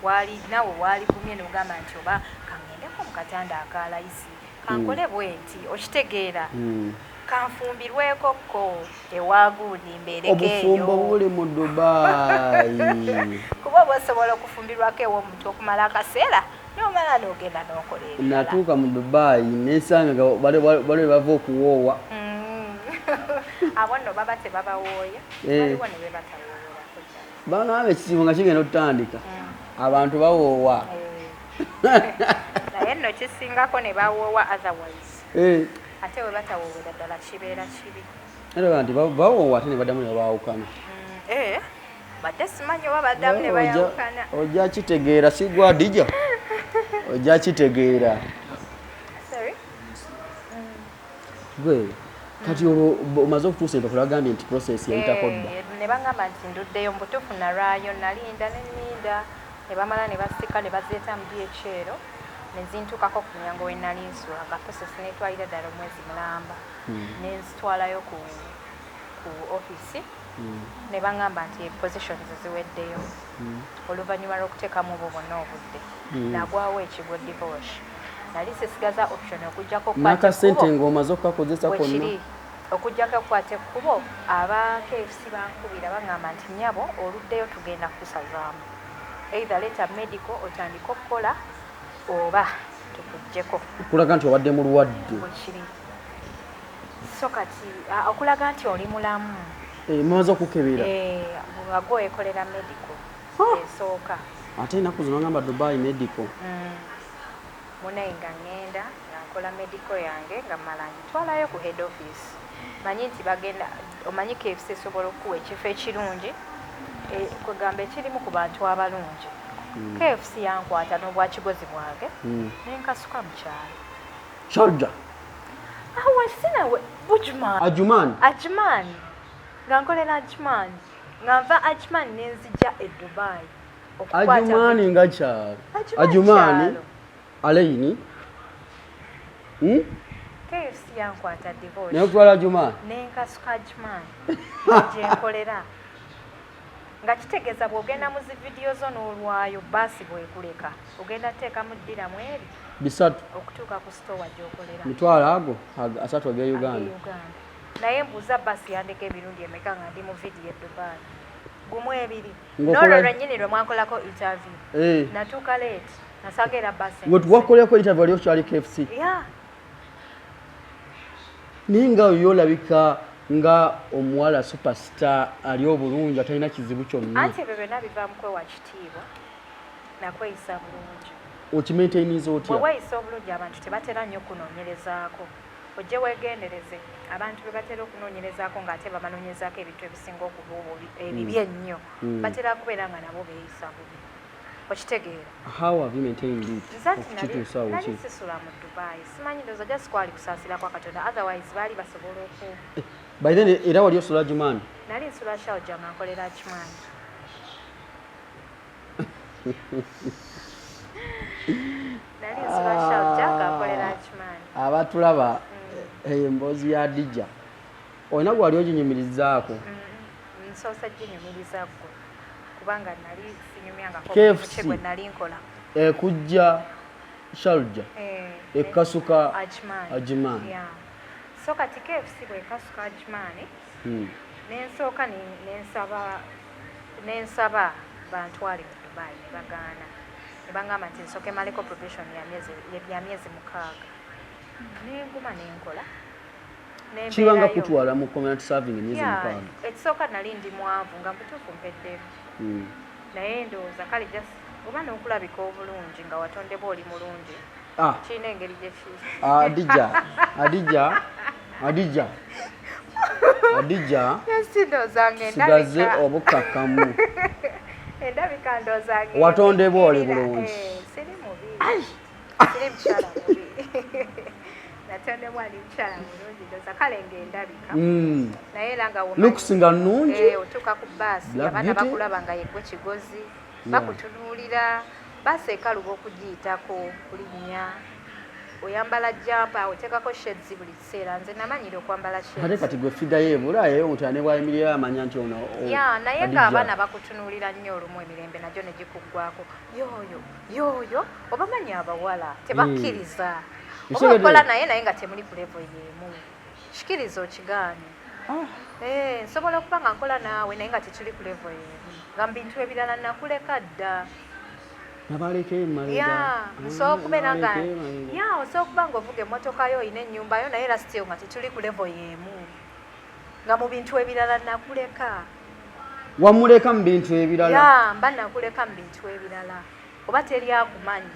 waali nawe waaligumye n'ogamba nti oba kaŋŋendeko mu katanda akalayisi, kankole bwe nti, okitegeera? Kanfumbirweko ko ewagundi mbeereko Obufumbo eyo. buli mu Dubayi. Kuba oba osobola okufumbirwako ew'omuntu okumala akaseera, n'omala n'ogenda n'okola ebirala. Natuuka mu Dubayi nensanga nga bali bava okuwoowa. Abo nno baba tebabawooya. Waliwo ne be batawoowerako ddala. Bagamba ekizibu nga kigenda okutandika, abantu bawoowa. Naye nno kisingako ne bawoowa, otherwise ate bwe batawoowera ddala kibeera kibi. Era nti bawoowa ate ne baddamu ne baawukana. Eh, badde simanyi oba baddamu ne bayawukana. Ojja kitegeera, sigwa Dija, ojja kitegeera. Sorry. Gwe kati olwo omaze okutuusa empapula, bagambye nti process yayitako dda. Eh, ne baŋŋamba nti nduddeyo. Mu butuufu nalwayo, nalinda ne nninda, ne bamala ne basika ne bazireeta mu DHL ne zintuukako ku mulyango we nali nsula, nga process netwalira ddala omwezi mulamba. Ne nzitwalayo ku office, ne baŋŋamba nti positions ziweddeyo. Oluvannyuma lw'okuteekamu obwo bwonna obudde, nagwawo ekigwo divorce, nali sisigaza option okuggyako okukwata N'akasente ekkubo. ng'omaze okukakozesa konna. Bwekiri, okuggyako okukwata ekkubo. Aba KFC bankubira, baŋŋamba nti nnyabo, oluddeyo tugenda kukusazaamu, either leeta medical otandike okukola oba tukuggyeko. Okulaga nti obadde mulwadde. Bwekiri. So kati okulaga nti oli mulamu. Eh, mumaze okukebera. Eh, nga gwe weekolera medical esooka. Ate ennaku zino ngamba Dubai medical. Munaye nga ŋŋenda nga nkola medical yange, nga mmala ngitwalayo ku head office, manyi nti bagenda, omanyi KFC esobola okukuwa ekifo ekirungi, kwegamba ekirimu ku bantu abalungi. KFC yankwata n'obwakigozi bwange nenkasuka mu kyalo. Sharja. Awe sinawe Bujman. Ajuman. Ajman, nga nkolera Ajman, nga nva Ajman nenzija e Dubai. Ajumani nga kyalo. Ajumani. Ajumani. Kyalo. Alaini. KFC yankwata divorce. Naye okutwala Ajumani. Nenkasuka Ajman gyenkolera. Nga kitegeeza bw'ogenda mu zi vidiyo zo n'olwayo, baasi bwekuleka ogenda teekamu ddiramu eri 300 okutuuka ku store gy'okolera. Mitwalo ago 300 ag'e Uganda. Uganda. Naye mbuuza, baasi yandeka emirundi emeka nga ndi mu vidiyo e Dubai? Gumu, ebiri. N'olwo lwennyini lwe mwankolako interview, natuuka late, nasanga era baasi. We tuwakoleko interview wali okyali KFC? Yeah. Naye nga yo olabika nga omuwala superstar ali obulungi, atalina kizibu kyonna. Anti ebyo byonna biva mu kwewa kitiibwa nakweyisa bulungi. Okimaintainiza otya? Bwe weeyisa obulungi, abantu tebatera nnyo kunoonyerezaako. Ojje weegendereze, abantu be batera okunoonyerezaako ng'ate babanoonyezaako ebintu ebisinga okuba obubi, ebibi ennyo, batera kubeera nga nabo beeyisa bubi, okitegeera? How have you maintained it Nze nti okukituusa awo nali ki? sisula mu Dubai, simanyi, ndowooza just kwali kusaasira kwa Katonda, otherwise baali basobola oku By then era wali osula Ajman? Nali nsula Sharjah nga nkolera Ajman. Nali nsula Sharjah nga nkolera Ajman. Abatulaba, emboozi ya Dija olina gwali oginyumirizaako? Nsoose ginyumiriza ggwe, kubanga nali sinyumyangako KFC. ki gwe nali nkola. Ekujja Sharjah, ekasuka Ajman. Ajman. Yeah. So kati KFC bwekasuka Ajman, nensooka nensaba bantwale mu Dubai, ne bagaana, ne bagamba nti nsooke maleko probation ya myezi 6. Nenguma nenkola. Kibanga Nembeerayo. kutwala mu community serving emyezi Yeah, 6. Ekisooka nali ndi mwavu nga mutuufu mpeddemu, naye ndowooza kale just oba n'okulabika obulungi nga watondebwa oli mulungi, Ah, kirina engeri gyekiri. Adija, Adija, Adija, Adija, Ndowooza nga sigaze endabika obukakamu. Endabika ndowooza nga Watondebwa oli ebikirira. bulungi. Eh, siri mubi, siri mukyala mubi, natondebwa ndi mukyala mulungi, ndowooza kale ng'endabika, naye era nga Looks nga nnungi. Eh, otuuka ku baasi, Black abaana Beauty. bakulaba nga yeggwe Kigozi, bakutunuulira. Baasi ekaluba okugiyitako kulinnya, oyambala jumper, oteekako shades buli kiseera. Nze namanyire okwambala Ate shades. kati gwe figure ye ebulayo, omuntu ane bwayimirira amanya nti ono Ya, naye Adija. ng'abaana bakutunuulira nnyo, olumu emirembe nagyo ne gikuggwako, yooyo yooyo, obamanyi abawala tebakkiriza oba Ekitegeeza- okola naye, naye nga temuli ku level y'emu, kikiriza okigaane. Ah, Eh, nsobola okuba nga nkola naawe naye nga tetuli ku level y'emu, nga mu bintu ebirala nakuleka dda. Nabaleka emabega. Ya, nsobola okubeera nga Nabaleka emabega. ya, osobola okuba nga ovuga emmotoka yo, oyina ennyumba yo, naye era still nga tetuli ku level y'emu, nga mu bintu ebirala nakuleka. Wamuleka mu bintu ebirala? Ya, mba nakuleka mu bintu ebirala, oba teri akumanyi.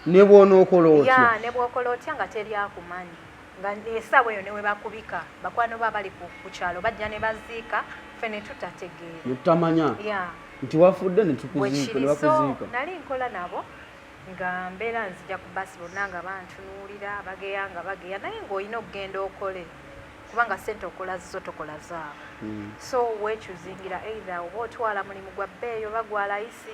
Ne bw'onookola otya? Ya, ne bw'okola otya nga teri akumanyi, nga essaawa eyo ne we bakubika bakwano ba bali ku kyalo bajja ne baziika, ffe ne tutategeera. Netutamanya Ya. nti wafudde, ne tukuziika, ne Bwekiri. So bakuziika. nali nkola nabo nga mbeera nzija ku basi, bonna nga bantunuulira, bageya nga bageya, naye ng'olina okugenda okole kubanga sente okola zizo, tokola zaabwe. So weekyuzingira either oba otwala mulimu gwa bbeeyi oba gwa layisi,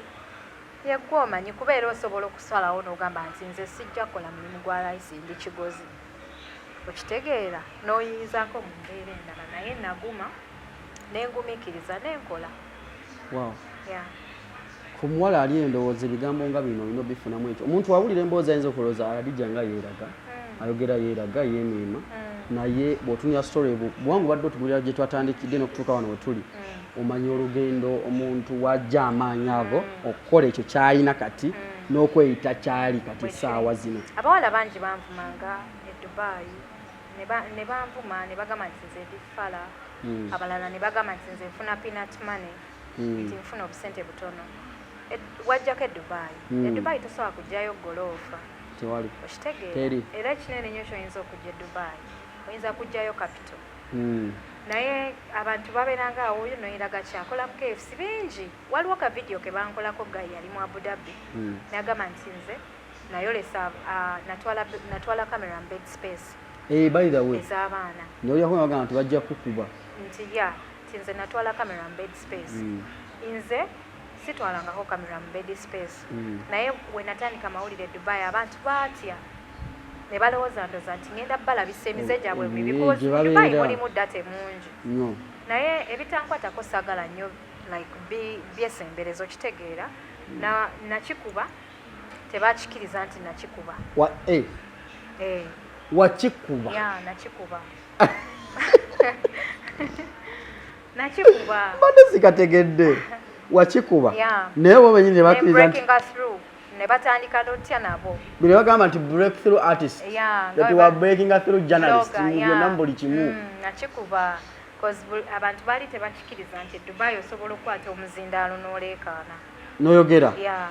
yeggwe omanyi, kubeera osobola okusalawo n'ogamba nti nze sijja kukola mulimu gwa layisi, ndi Kigozi, okitegeera, n'oyiyizako mu mbeera endala. Naye naguma nengumiikiriza nenkola. Wow. Yeah. Ku muwala ali endowooza, ebigambo nga bino olina obifunamu ekyo. Omuntu awulira emboozi ayinza okulowooza Adija nga yeeraga, ayogera yeeraga, yeemiima, naye bw'otunula story buwangu badde otunulira gye twatandikidde n'okutuuka wano we tuli, omanya olugendo omuntu wajja amaanyi ago okukola ekyo kyalina kati n'okweyita kyali kati essaawa zino. Abawala bangi banvumanga e Dubai, ne banvuma ne bagamba nti nze ndi fala. Abalala ne bagamba nti nze nfuna peanut money, nti nfuna obusente butono. Wajjako e Dubai, e Dubai tosobola kugjayo goloofa. Tewali. Okitegeera? Teri. Era ekinene nnyo kyoyinza okujja e Dubai, oyinza kugjayo capital, naye abantu babeeranga awo, oyo noyeraga kyakola mu KFC bingi. Waliwo ka video ke bankolako, guy yali mu Abu Dhabi, n'agamba nti nze nayolesa, natwala camera mu bed space Eh, by the way, ez'abaana. ndolyako bagamba nti bajja kukuba. Nti ya, nti nze natwala camera mu bed space. Nze sitwalangako camera mu bed space, naye we natandika amawulire e Dubai, abantu baatya ne balowooza ndoza nti ngenda balabisa emize gyabwe mibi, because gye Dubai babeera. mulimu data mungi, Nnyo. naye ebitankwatako saagala nnyo. Like byesembereza okitegeera. Nakikuba tebakikiriza nti nakikuba. Wa, eh. Eh. Wakikuba? Yeah, nakikuba. Nakikuba. Mbadde sikategedde. Wakikuba? Yeah. Naye bo benyini tebakkiriza nti breaking through ne batandika notya nabo. Bino bagamba nti breakthrough artist. Yeah, that you are breaking through journalist. Blogger, mu byonna mu buli kimu. Nakikuba cause abantu baali tebakikiriza nti Dubai osobola okukwata omuzindaalo n'oleekaana. N'oyogera. Yeah.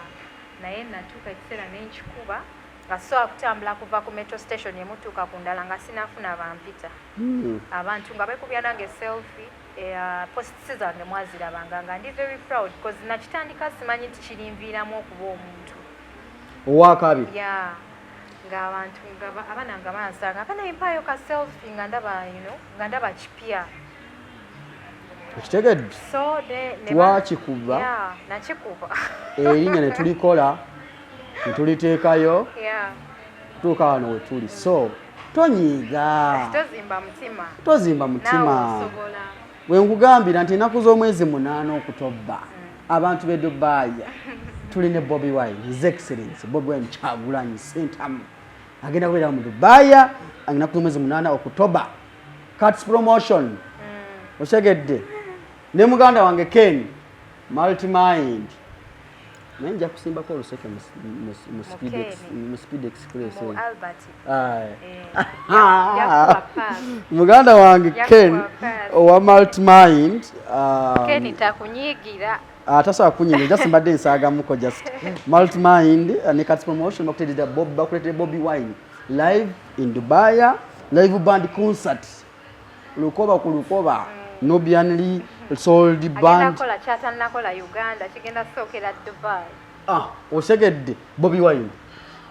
Naye natuuka ekiseera ne nkikuba nga sobola kutambula kuva ku metro station emutuuka ku ndala nga sinafuna bampita. Abantu nga beekubya nange selfie, posts zange mwazirabanga nga ndi very proud because nakitandika simanyi nti kirinviiramu okuba omuntu. Owakabi. Yeah. Ng'abantu nga abaana nga bansanga abaana mpaayo ka selfie nga ndaba, you know, nga ndaba kipya. Okitegedde? So ne Twakikuba. Yeah, nakikuba. Erinnya ne tulikola ne tuliteekayo. Yeah. Tuuka wano we tuli. So tonyiiga. Tozimba mutima. Tozimba mutima. Naawe osobola. We nkugambira nti ennaku z'omwezi 8 Okutoba abantu b'e Dubai tuli ne Bobi Wine, His Excellency Bobi Wine Kyagulanyi Ssentamu agenda kubeera mu Dubai ennaku z'omwezi 8 Okutoba. Cats Promotion. Otegedde ne muganda wange Ken Multimind, naye nja kusimbako oluseke mu Speed Express. Mu Albert. Aye. Yakuwa pass. Muganda wange Yakuwa Ken pass. owa Multimind, Ken takunyiigira. Tasobola kunyiigira, just mbadde nsaagamuko. Just Multimind ne Cats Promotion bakuteredde Bob, bakuleetedde Bobi Wine live in Dubai, live band concert, lukoba ku lukoba, Nubian Lee sold Agenda band. kukola kyatannakola Uganda, kigenda kusookera Dubai. Ah, osegedde Bobi Wine.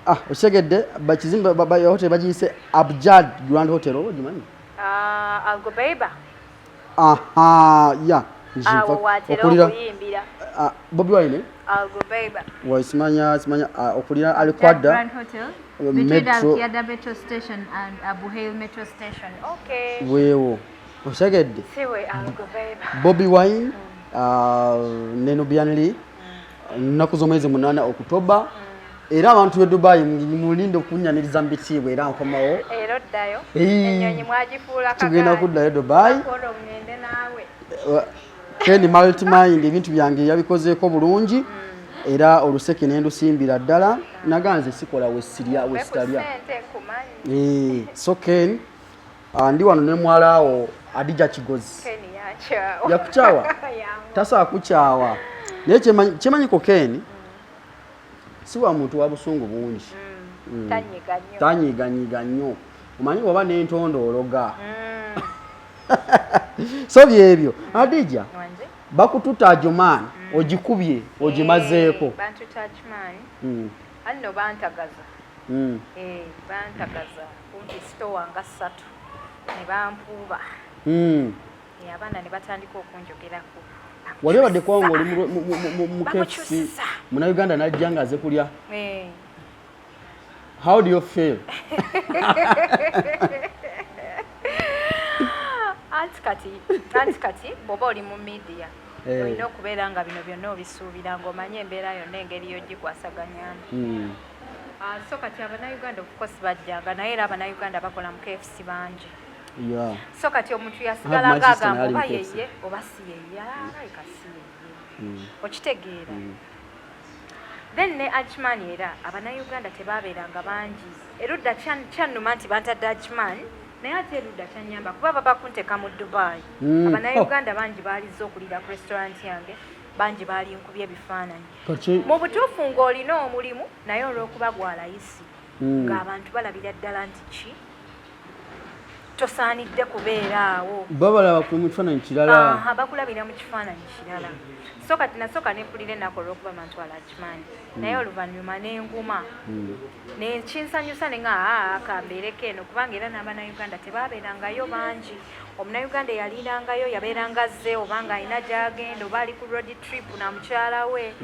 Ah, osegedde bakizimba hotel bagiyise Abjad Grand Hotel, oba ogimanyi? Ah, Algobeiba. Aha, ya. Awo watera Okulira okuyimbira. Ah, Bobi Wine, eh? Algobeiba. Wasimanya simanya, okulira Alikwada Grand Hotel. Between Metro. Al Metro Station and Abu Hail Metro Station. Okay. Weewo osegedde. Siwe Algobeiba. Bobi Wine ne Nubian Lee nnaku z'omwezi 8 Okutoba. Era abantu b'e Dubai mulinde okunyaniriza mu bitiibwa, era nkomawo. Era oddayo. Ee. Ennyonyi mwagifuula. Tugenda kuddayo Dubai. Olwo ngende naawe. Ken Multimind ebintu byange yabikozeeko bulungi, era oluseke ne ndusimbira ddala naganze sikola wesirya Mpe ku wesitalya. ssente nkumanyi. Eh, so Ken, ndi wano ne muwala Adija Kigozi. Ken yankyawa. Yakukyawa? Yangu. Tasobola kukyawa, naye kyemanyi ku Ken, si wa muntu wa busungu bungi. Tanyiga nnyo. Tanyiganyiga nnyo, omanyi oba n'entondo ologa. So byebyo, Adija. Wanje. Bakututa Ajman, ogikubye ogimazeeko. Eh, bantuta Ajman. Anno bantagaza. Eh, bantagaza kumpi sitowa nga 3 ne bampuuba. Eh, abaana ne batandika okunjogerako. Wali obadde kubanga oli mu KFC, Bamukyusisa. Munnayuganda najja nga aze kulya. Eh. How do you feel? Anti kati bw'oba oli mu media, Eh. olina okubeera nga bino byonna obisuubira, ng'omanye embeera yonna engeri y'ogikwasaganyamu. Ah, so kati abannayuganda of course bajjanga, naye era abannayuganda bakola mu KFC bangi. So kati omuntu yasigala I have my sister ng'agamba naye ali oba mu KFC. yeye oba si yeye, alabika si yeye, okitegeera? Then ne Ajman, era abannayuganda tebabeeranga bangi erudda. Kyannuma nti bantadde Ajman, naye ate erudda kyanyamba kuba baba kunteeka mu Dubai. Abannayuganda bangi baalizze okulira ku restaurant yange, bangi baali nkubye ebifaananyi. Kati Mu butuufu ng'olina omulimu, naye olw'okuba gwalayisi, ng'abantu balabira ddala nti ki tosaanidde kubeera awo. Babalaba ku mu kifaananyi kirala. Aha, bakulabira mu kifaananyi kirala. So kati nasooka nempulira ennaku olw'okuba bantwala Ajman, naye oluvannyuma nenguma nekinsanyusa ne nga aa kambeereko eno, kubanga era n'abannayuganda tebaabeerangayo bangi. Omunnayuganda eyaliirangayo yabeeranga azze oba nga alina gy'agenda oba ali ku road trip na mukyala we,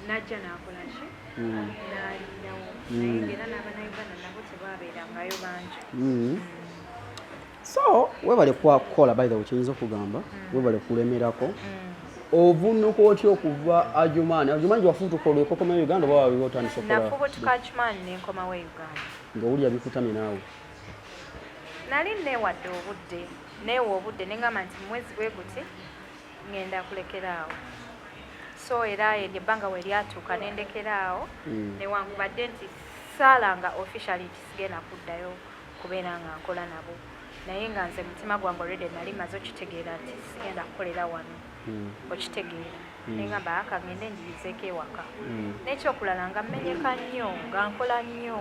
najja n'akola ki, n'aliirawo, naye ng'era n'abannayuganda nabo tebaabeerangayo bangi. So webale kukola, by the way, kiyinza okugamba webale kulemerako. Ovunuka otya okuva Adjumani? Adjumani gyewafubutuka olwo ekokomayo Uganda oba waliwo otandise okukola? Nafubutuka Adjumani nenkomawo e Uganda. Ng'owulira bikutamye naawe? Nali neewadde obudde, neewa obudde ne ngamba nti mu mwezi bwe guti ngenda kulekera awo. So era eryo ebbanga we lyatuuka ne ndekera awo, newankubadde nti saalanga officially nti sigenda kuddayo kubeera nga nkola nabo, naye nga nze mutima gwange already nali maze okitegeera nti sigenda kukolera wano, okitegeera. Nengamba aka ngende njiyizeeko ewaka. N'ekyokulala nga mmenyeka nnyo, nga nkola nnyo,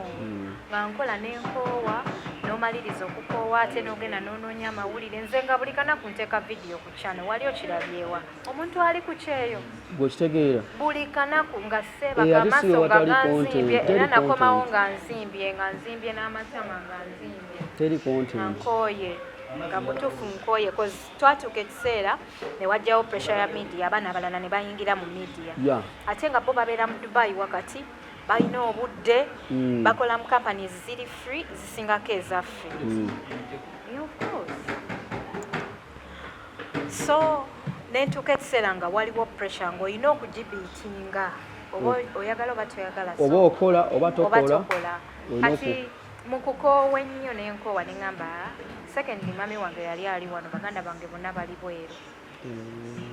nga nkola n'enkoowa, n'omaliriza okukoowa ate n'ogenda n'onoonya amawulire. Nze nga buli kanaku nteeka vidiyo ku channel, wali okirabyewa omuntu ali ku kyeyo? Gwekitegeera. Buli kanaku nga seebaka, amaaso nga ganzimbye, era nakomawo nga nzimbye, nga nzimbye n'amatama nga nzimbye. Teri content. Nga nkooye, nga mutuufu nkooye, cause twatuuka ekiseera ne wajjawo pressure ya media, abaana abalala ne bayingira mu media. Ate nga bo babeera mu Dubai wakati, balina obudde, bakola mu companies ziri free zisingako ezaffe. Yeah, of course. So nentuuka ekiseera nga waliwo pressure ng'olina okugibiitinga, oba oyagala oba toyagala. Oba okola oba tokola. Kati mu kukoowa ennyo n'enkoowa ne ŋŋamba, secondly mami wange yali ali wano, baganda bange bonna bali bweru,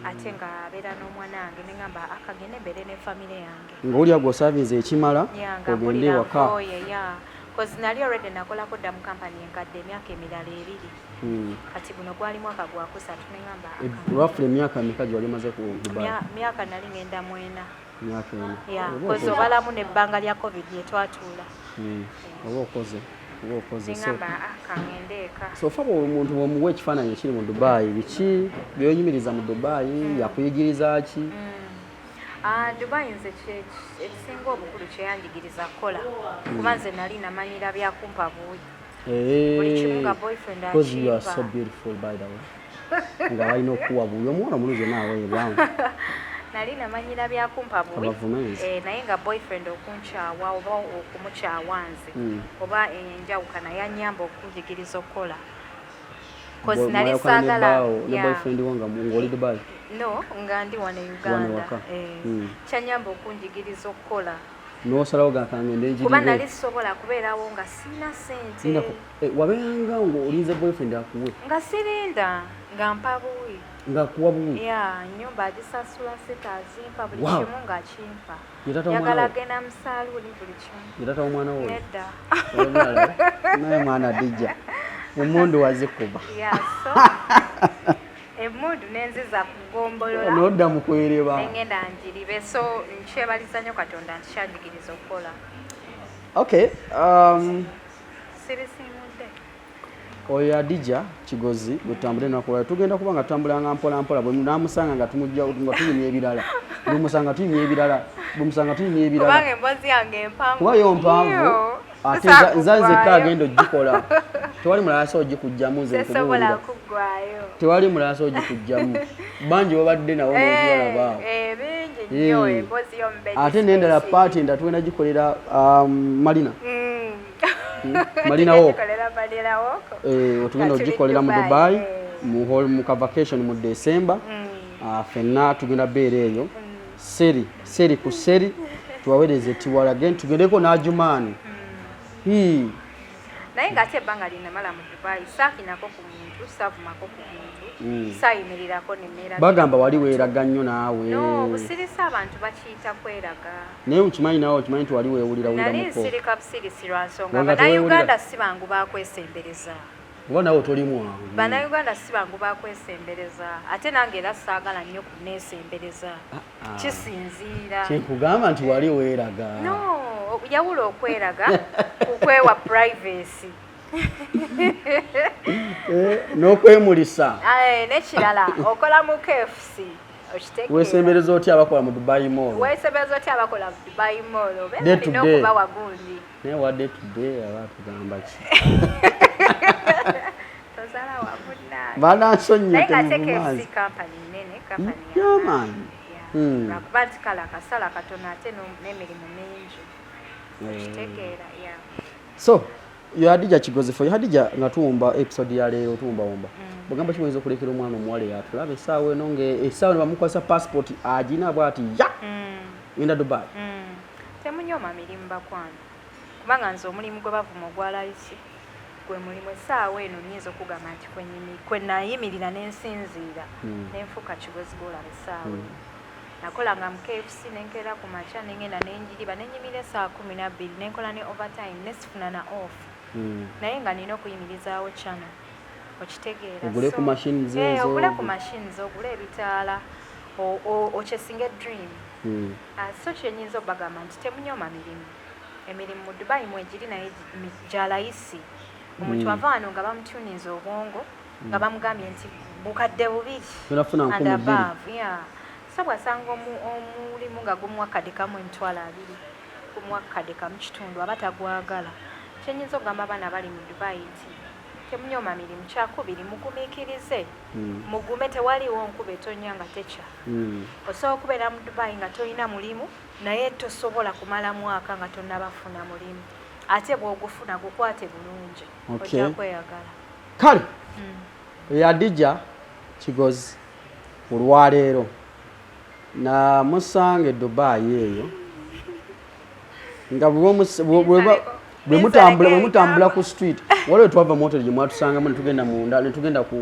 ate nga abeera n'omwana wange, ne ŋŋamba akagende mbeere ne famire yange. Ng'owulira gw'osaavinze ekimala, ogende ewaka. Yeah, cause nali already nakolako dda mu kampani enkadde emyaka emirala 2. Kati guno gwali mwaka gwakusatu, ne ŋŋamba Roughly emyaka meka gye wali omaze ku Dubai? Myaka nali ngenda 4. Myaka 4. Yeah, cause obalamu n'ebbanga lya COVID lyetwatuula. Oba okoze, oba okoze. So ngamba kangende eka. So fa omuntu bw'omuwa ekifaananyi ekiri mu Dubai, biki by'onyumiriza mu Dubai, yakuyigiriza ki? Dubai nze ekisinga obukulu kyeyanjigiriza kukola, kuba nze nali namanyira byakumpa buyi. Buli kimu nga boyfriend Because you are akimpa. so beautiful, by the way. Nga balina okuwa buyi, omuwala omulungi naawe Nali namanyira byakumpa bubi. Abavumenzi. Naye nga boyfriend okunkyawa oba okumukyawa nze, oba enjawukana, yanyamba okunjigiriza okukola. Cause nali saagala ne boyfriend wo nga ng'oli Dubai? No, nga ndi wano e Uganda. Kyanyamba okunjigiriza okukola. N'osalawo gakangende njirire. Kuba nali sobola kubeerawo nga sirina ssente. Wabeeranga ng'olinze boyfriend akuwe? Nga sirinda, nga mpa buwi. Nga akuwa buwi? Yeah, nnyumba agisasula, ssente azimpa, buli kimu ng'akimpa. Njagala genda mu saaluuni, buli kimu. Ye taata w'omwana wo? Nedda. Naye mwana Dija, emmundu wazikuba. Yeah, so emmundu nenziza ku ggombolola. N'odda mu kwereba. Nengenda njiribe, so nkyebaliza nnyo Katonda nti kyanjigiriza okukola. Okay. Sibisiimudde. Oyo Adija Kigozi bwetutambule ennaku lwayo, tugenda kuba nga tutambulanga mpola mpola. Bwe namusanga nga tumujja nga tunyumya ebirala, bwemusanga tunyumya ebirala, bwemusanga tunyumya ebirala. Kubanga emboozi yange empanvu. Kuba yo mpanvu, ate nza nzekka agenda ogikola, tewali mulala asobola ogikugjamu. Nze nkubuulira, tewali mulala asobola ogikugjamu. Bangi babadde nabo n'okulabaawo, ate n'endala part endala tugenda gikolera Marina, Marina Walk. Tugenda ogikolera mu Dubai mu hall mu vacation mu December. Ffenna tugenda beera eyo, seri seri ku seri, tubaweereze tiwala gen tugendeko n'Ajumaani. Naye ng'ate ebbanga linamala mu Dubai saakinako ku muntu, saavumako ku muntu, saayimirirako nemmeera. Bagamba wali weeraga nnyo naawe. No, busirisa abantu bakiyita kweraga. Naye okimanyi naawe, okimanyi nti wali weewulira. Nali nsirika busirisi lwa nsonga Bannayuganda si bangu bakwesembereza. Oba naawe toli mwangu. Bannayuganda si bangu bakwesembereza, ate nange era saagala nnyo kuneesembereza, kisinziira. Kyenkugamba nti wali weeraga. No, yawula okweraga kukwewa privacy. N'okwemulisa. N'ekirala okola mu KFC. Weesembereza otya abakola mu Dubai Mall? Weesembereza otya abakola mu Dubai Mall? Obeera olina okubawa gundi. Naye wa day to day aba tugamba ki? Tozala wa munnange. Banansonyiwe. Naye ng'ate KFC company nnene, company y'amaanyi. Lwakuba nti kale akasala katono ate n'emirimu mingi, okitegeera? Yeah. So yo Hadija Kigozi, for Hadija, nga tuwumba episode ya leero, tuwumbawumba. Bwogamba ki bwoyinza okulekera omwana omuwala eyatulaba essaawa eno nga essaawa eno bamukwasa passport agina bwati ya ngenda Dubai? Temunyooma mirimu, bakwano, kubanga nze omulimu gwe bavuma ogwa layisi gwe mulimu essaawa eno nyinza okugamba nti kwe nayimirira nensinziira nenfuuka Kigozi gwolaba essaawa eno. Nakolanga mu KFC, nenkeera ku makya nengenda nenjiriba nenyimira essaawa 12, nenkola ne overtime, nesifuna na off, naye nga nina okuyimirizaawo channel, okitegeera? Ogule ku machines ezo. Ogule ku machines, ogule ebitaala, okyesinga dream. Ah, so kyenyinza okubagamba nti temunyooma mirimu. Emirimu mu Dubai mwegiri, naye gya layisi. Omuntu ava wano nga bamutuninza obwongo, nga bamugambye nti 2000 Tonafuna and 2000. above, yeah. So bw'asanga omulimu nga gumuwa kadde kamu 20,000, gumuwa kadde kamu kitundu, aba tagwagala. Kyenyinza okugamba abaana bali mu Dubai nti temunyooma mirimu. Kyakubiri, mugumiikirize, mugume, tewaliwo nkuba etonya nga tekya. Osobola okubeera mu Dubai nga tolina mulimu, naye tosobola kumala mwaka nga tonnabafuna mulimu. Ate bw'ogufuna, gukwate bulungi, ojja kweyagala. Kale Hadija Kigozi, olwaleero namusanga e Dubai eyo nga bwe mutambula ku street, waliwo twava mu hoteri gye mwatusangamu ne tugenda munda ne tugenda ku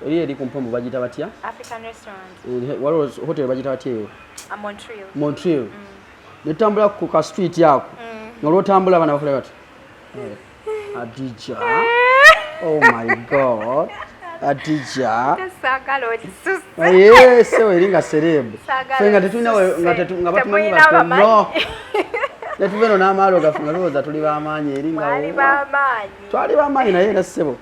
eri ku mpombo bagiyita batya? African restaurant. Waliwo hoteri bagiyita batya eyo? Montreal. Montreal. Ne tutambula ku ka street ako, nga olwotambula abaana bakola bati, "Eh, Hadija, oh my God, Hadija." Saagala okisusse. Naye sewo eri nga celeb. Saagala Ffe nga tetulina nga okisusse. nga batumanyi Temulina batono. bamanyi. Ne tuva eno n'amaalo gaffe nga tulowooza tuli b'amaanyi eri nga Mwali b'amaanyi. Twali b'amaanyi, naye era ssebo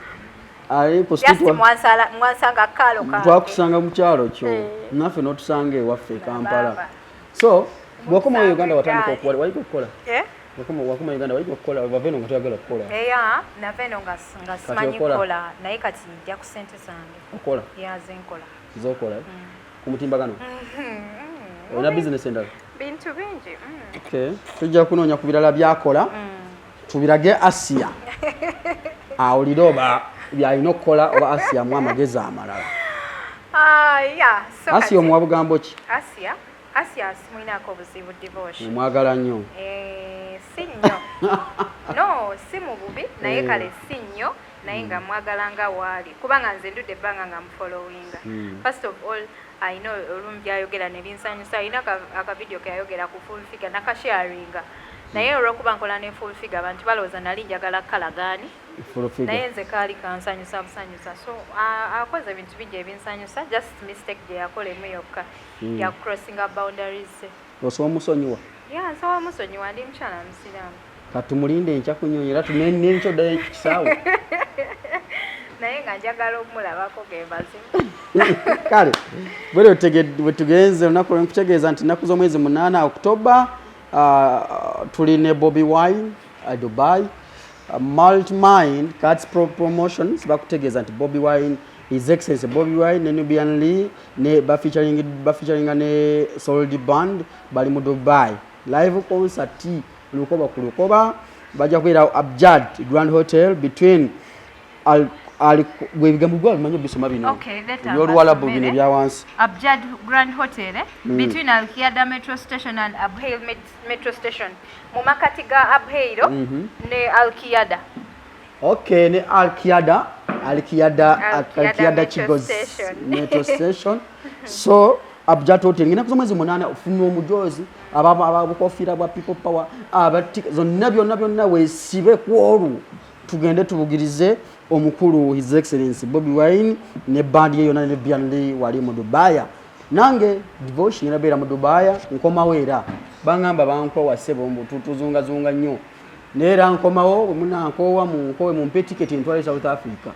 ali ku street Just mwansanga kaalo kange. Twakusanga mu kyalo kyo, Eh. naffe n'otusanga ewaffe e Kampala. Baba. So bw'okomawo Uganda watandika Musanga okukola, wayiga okukola? Eh? Wakoma Uganda wayiga okukola? Wava eno nga toyagala kukola? Eya, nava eno nga simanyi okola? kukola, naye kati nja ku sente zange. Okola? Ya, zenkola. Zokola ku mutimbagano? Olina bizinesi endala? Bintu bingi. Okay. Tujja kunoonya ku birala byakola tubirage Asiya awulire oba byalina okukola, oba Asiya amuwa amagezi amalala. Ah, yeah. So Asiya omuwa bugambo ki? Asiya, Asiya simulinaako obuzibu, divorce. Omwagala nnyo? Eh, si nnyo, no, si mu bubi, naye kale si nnyo, naye nga mwagala nga waali, kubanga nze ndudde ebbanga nga mufollowinga. First of all, alina olumu byayogera ne binsanyusa. Alina akavidiyo ke yayogera ku Full Figure, nakasharinga, naye olwokuba nkola ne Full Figure, abantu balowooza nali njagala kalagaani. Full Figure. Naye nze kaali kansanyusa busanyusa. So akoze ebintu bingi ebinsanyusa, just mistake gye yakola emu yokka, ya crossinga boundaries ze. Osobola omusonyiwa? Ya, nsobola musonyiwa, ndi mukyala musiraamu. Katumulinde enkya kunyonyi era tunenkya oddayo ekisaawe. Naye nga njagala omulabako, ge mazima. Kale bwere bwe tugenze olunaku lwenkutegeeza nti ennaku z'omwezi 8 October, tuli ne Bobi Wine, Dubai. Multimind Cats Promotions bakutegeeza nti Bobi Wine, His Excellency Bobi Wine ne Nubian Lee ne bafeaturinga ne Solid Band bali mu Dubai live concert lukoba ku lukoba. Bajja kubeera Abjad Grand Hotel between gwe ebigambo gwe bimanyi obisoma bino. Okay, leta Ebyoluwalabu bino. mbasomere. Ebyawansi. Abjad Grand Hotel, eh? Between Al Qiyada Metro Station and Abhail Metro Station. Mu makati ga Abhail ne Al Qiyada. Okay, ne Alkiada, Alkiada. Al-Qiyada Alkiada Metro Kigozi Station. Metro Station. So Abjad Hotel ngina z'omwezi 8, ofuna omujozi, ababukofiira bwa People Power, zonna byonna byonna weesibe ku olwo, tugende tubugirize omukulu His Excellency Bobi Wine ne bandi ye yonna ne Bianli wali mu Dubaya. Nange Devotion ngenda beera mu Dubaya, nkomawo era bangamba bankowa ssebo mbu tuzungazunga nnyo, naye era nkomawo. Bwe munankoowa munkowe, mumpe tiketi ntwale South Africa.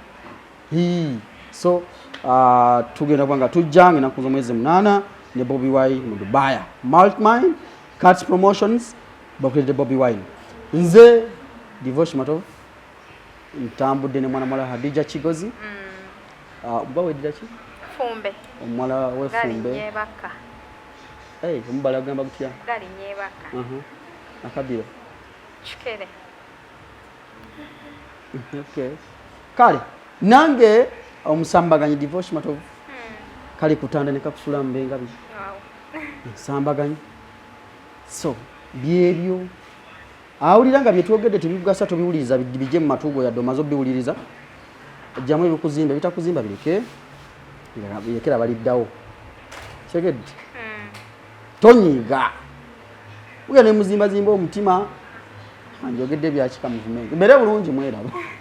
Hii. So tugenda kuba nga tujja nga ennaku z'omwezi 8 ne Bobi Wine mu Dubaya. Multmine Cats Promotions bakuletedde Bobi Wine. Nze Devotion Matovu ntambudde ne mwana muwala Hadija Kigozi. Oba weddira ki? Fumbe. Omuwala wefumbe. Galinyebaka. Hey, omubala agamba gutya? Galinyebaka. Akabiro? Kikere. Okay. Kale nange Omusambaganyi Divorce Matovu kali kutanda ne kakusula mbenga bi nsambaganyi. So byebyo awulira nga byetwogedde tebikugasa, tobiwuliriza, bijje mu matu go yadde omaze obiwuliriza. Jjamu ebikuzimba, ebitakuzimba bireke, nga birekera baliddawo. Kyegedde, tonyiiga, mugenda ne muzimbazimba omutima. Njogedde byakika, muvume, mbeere bulungi, mweraba.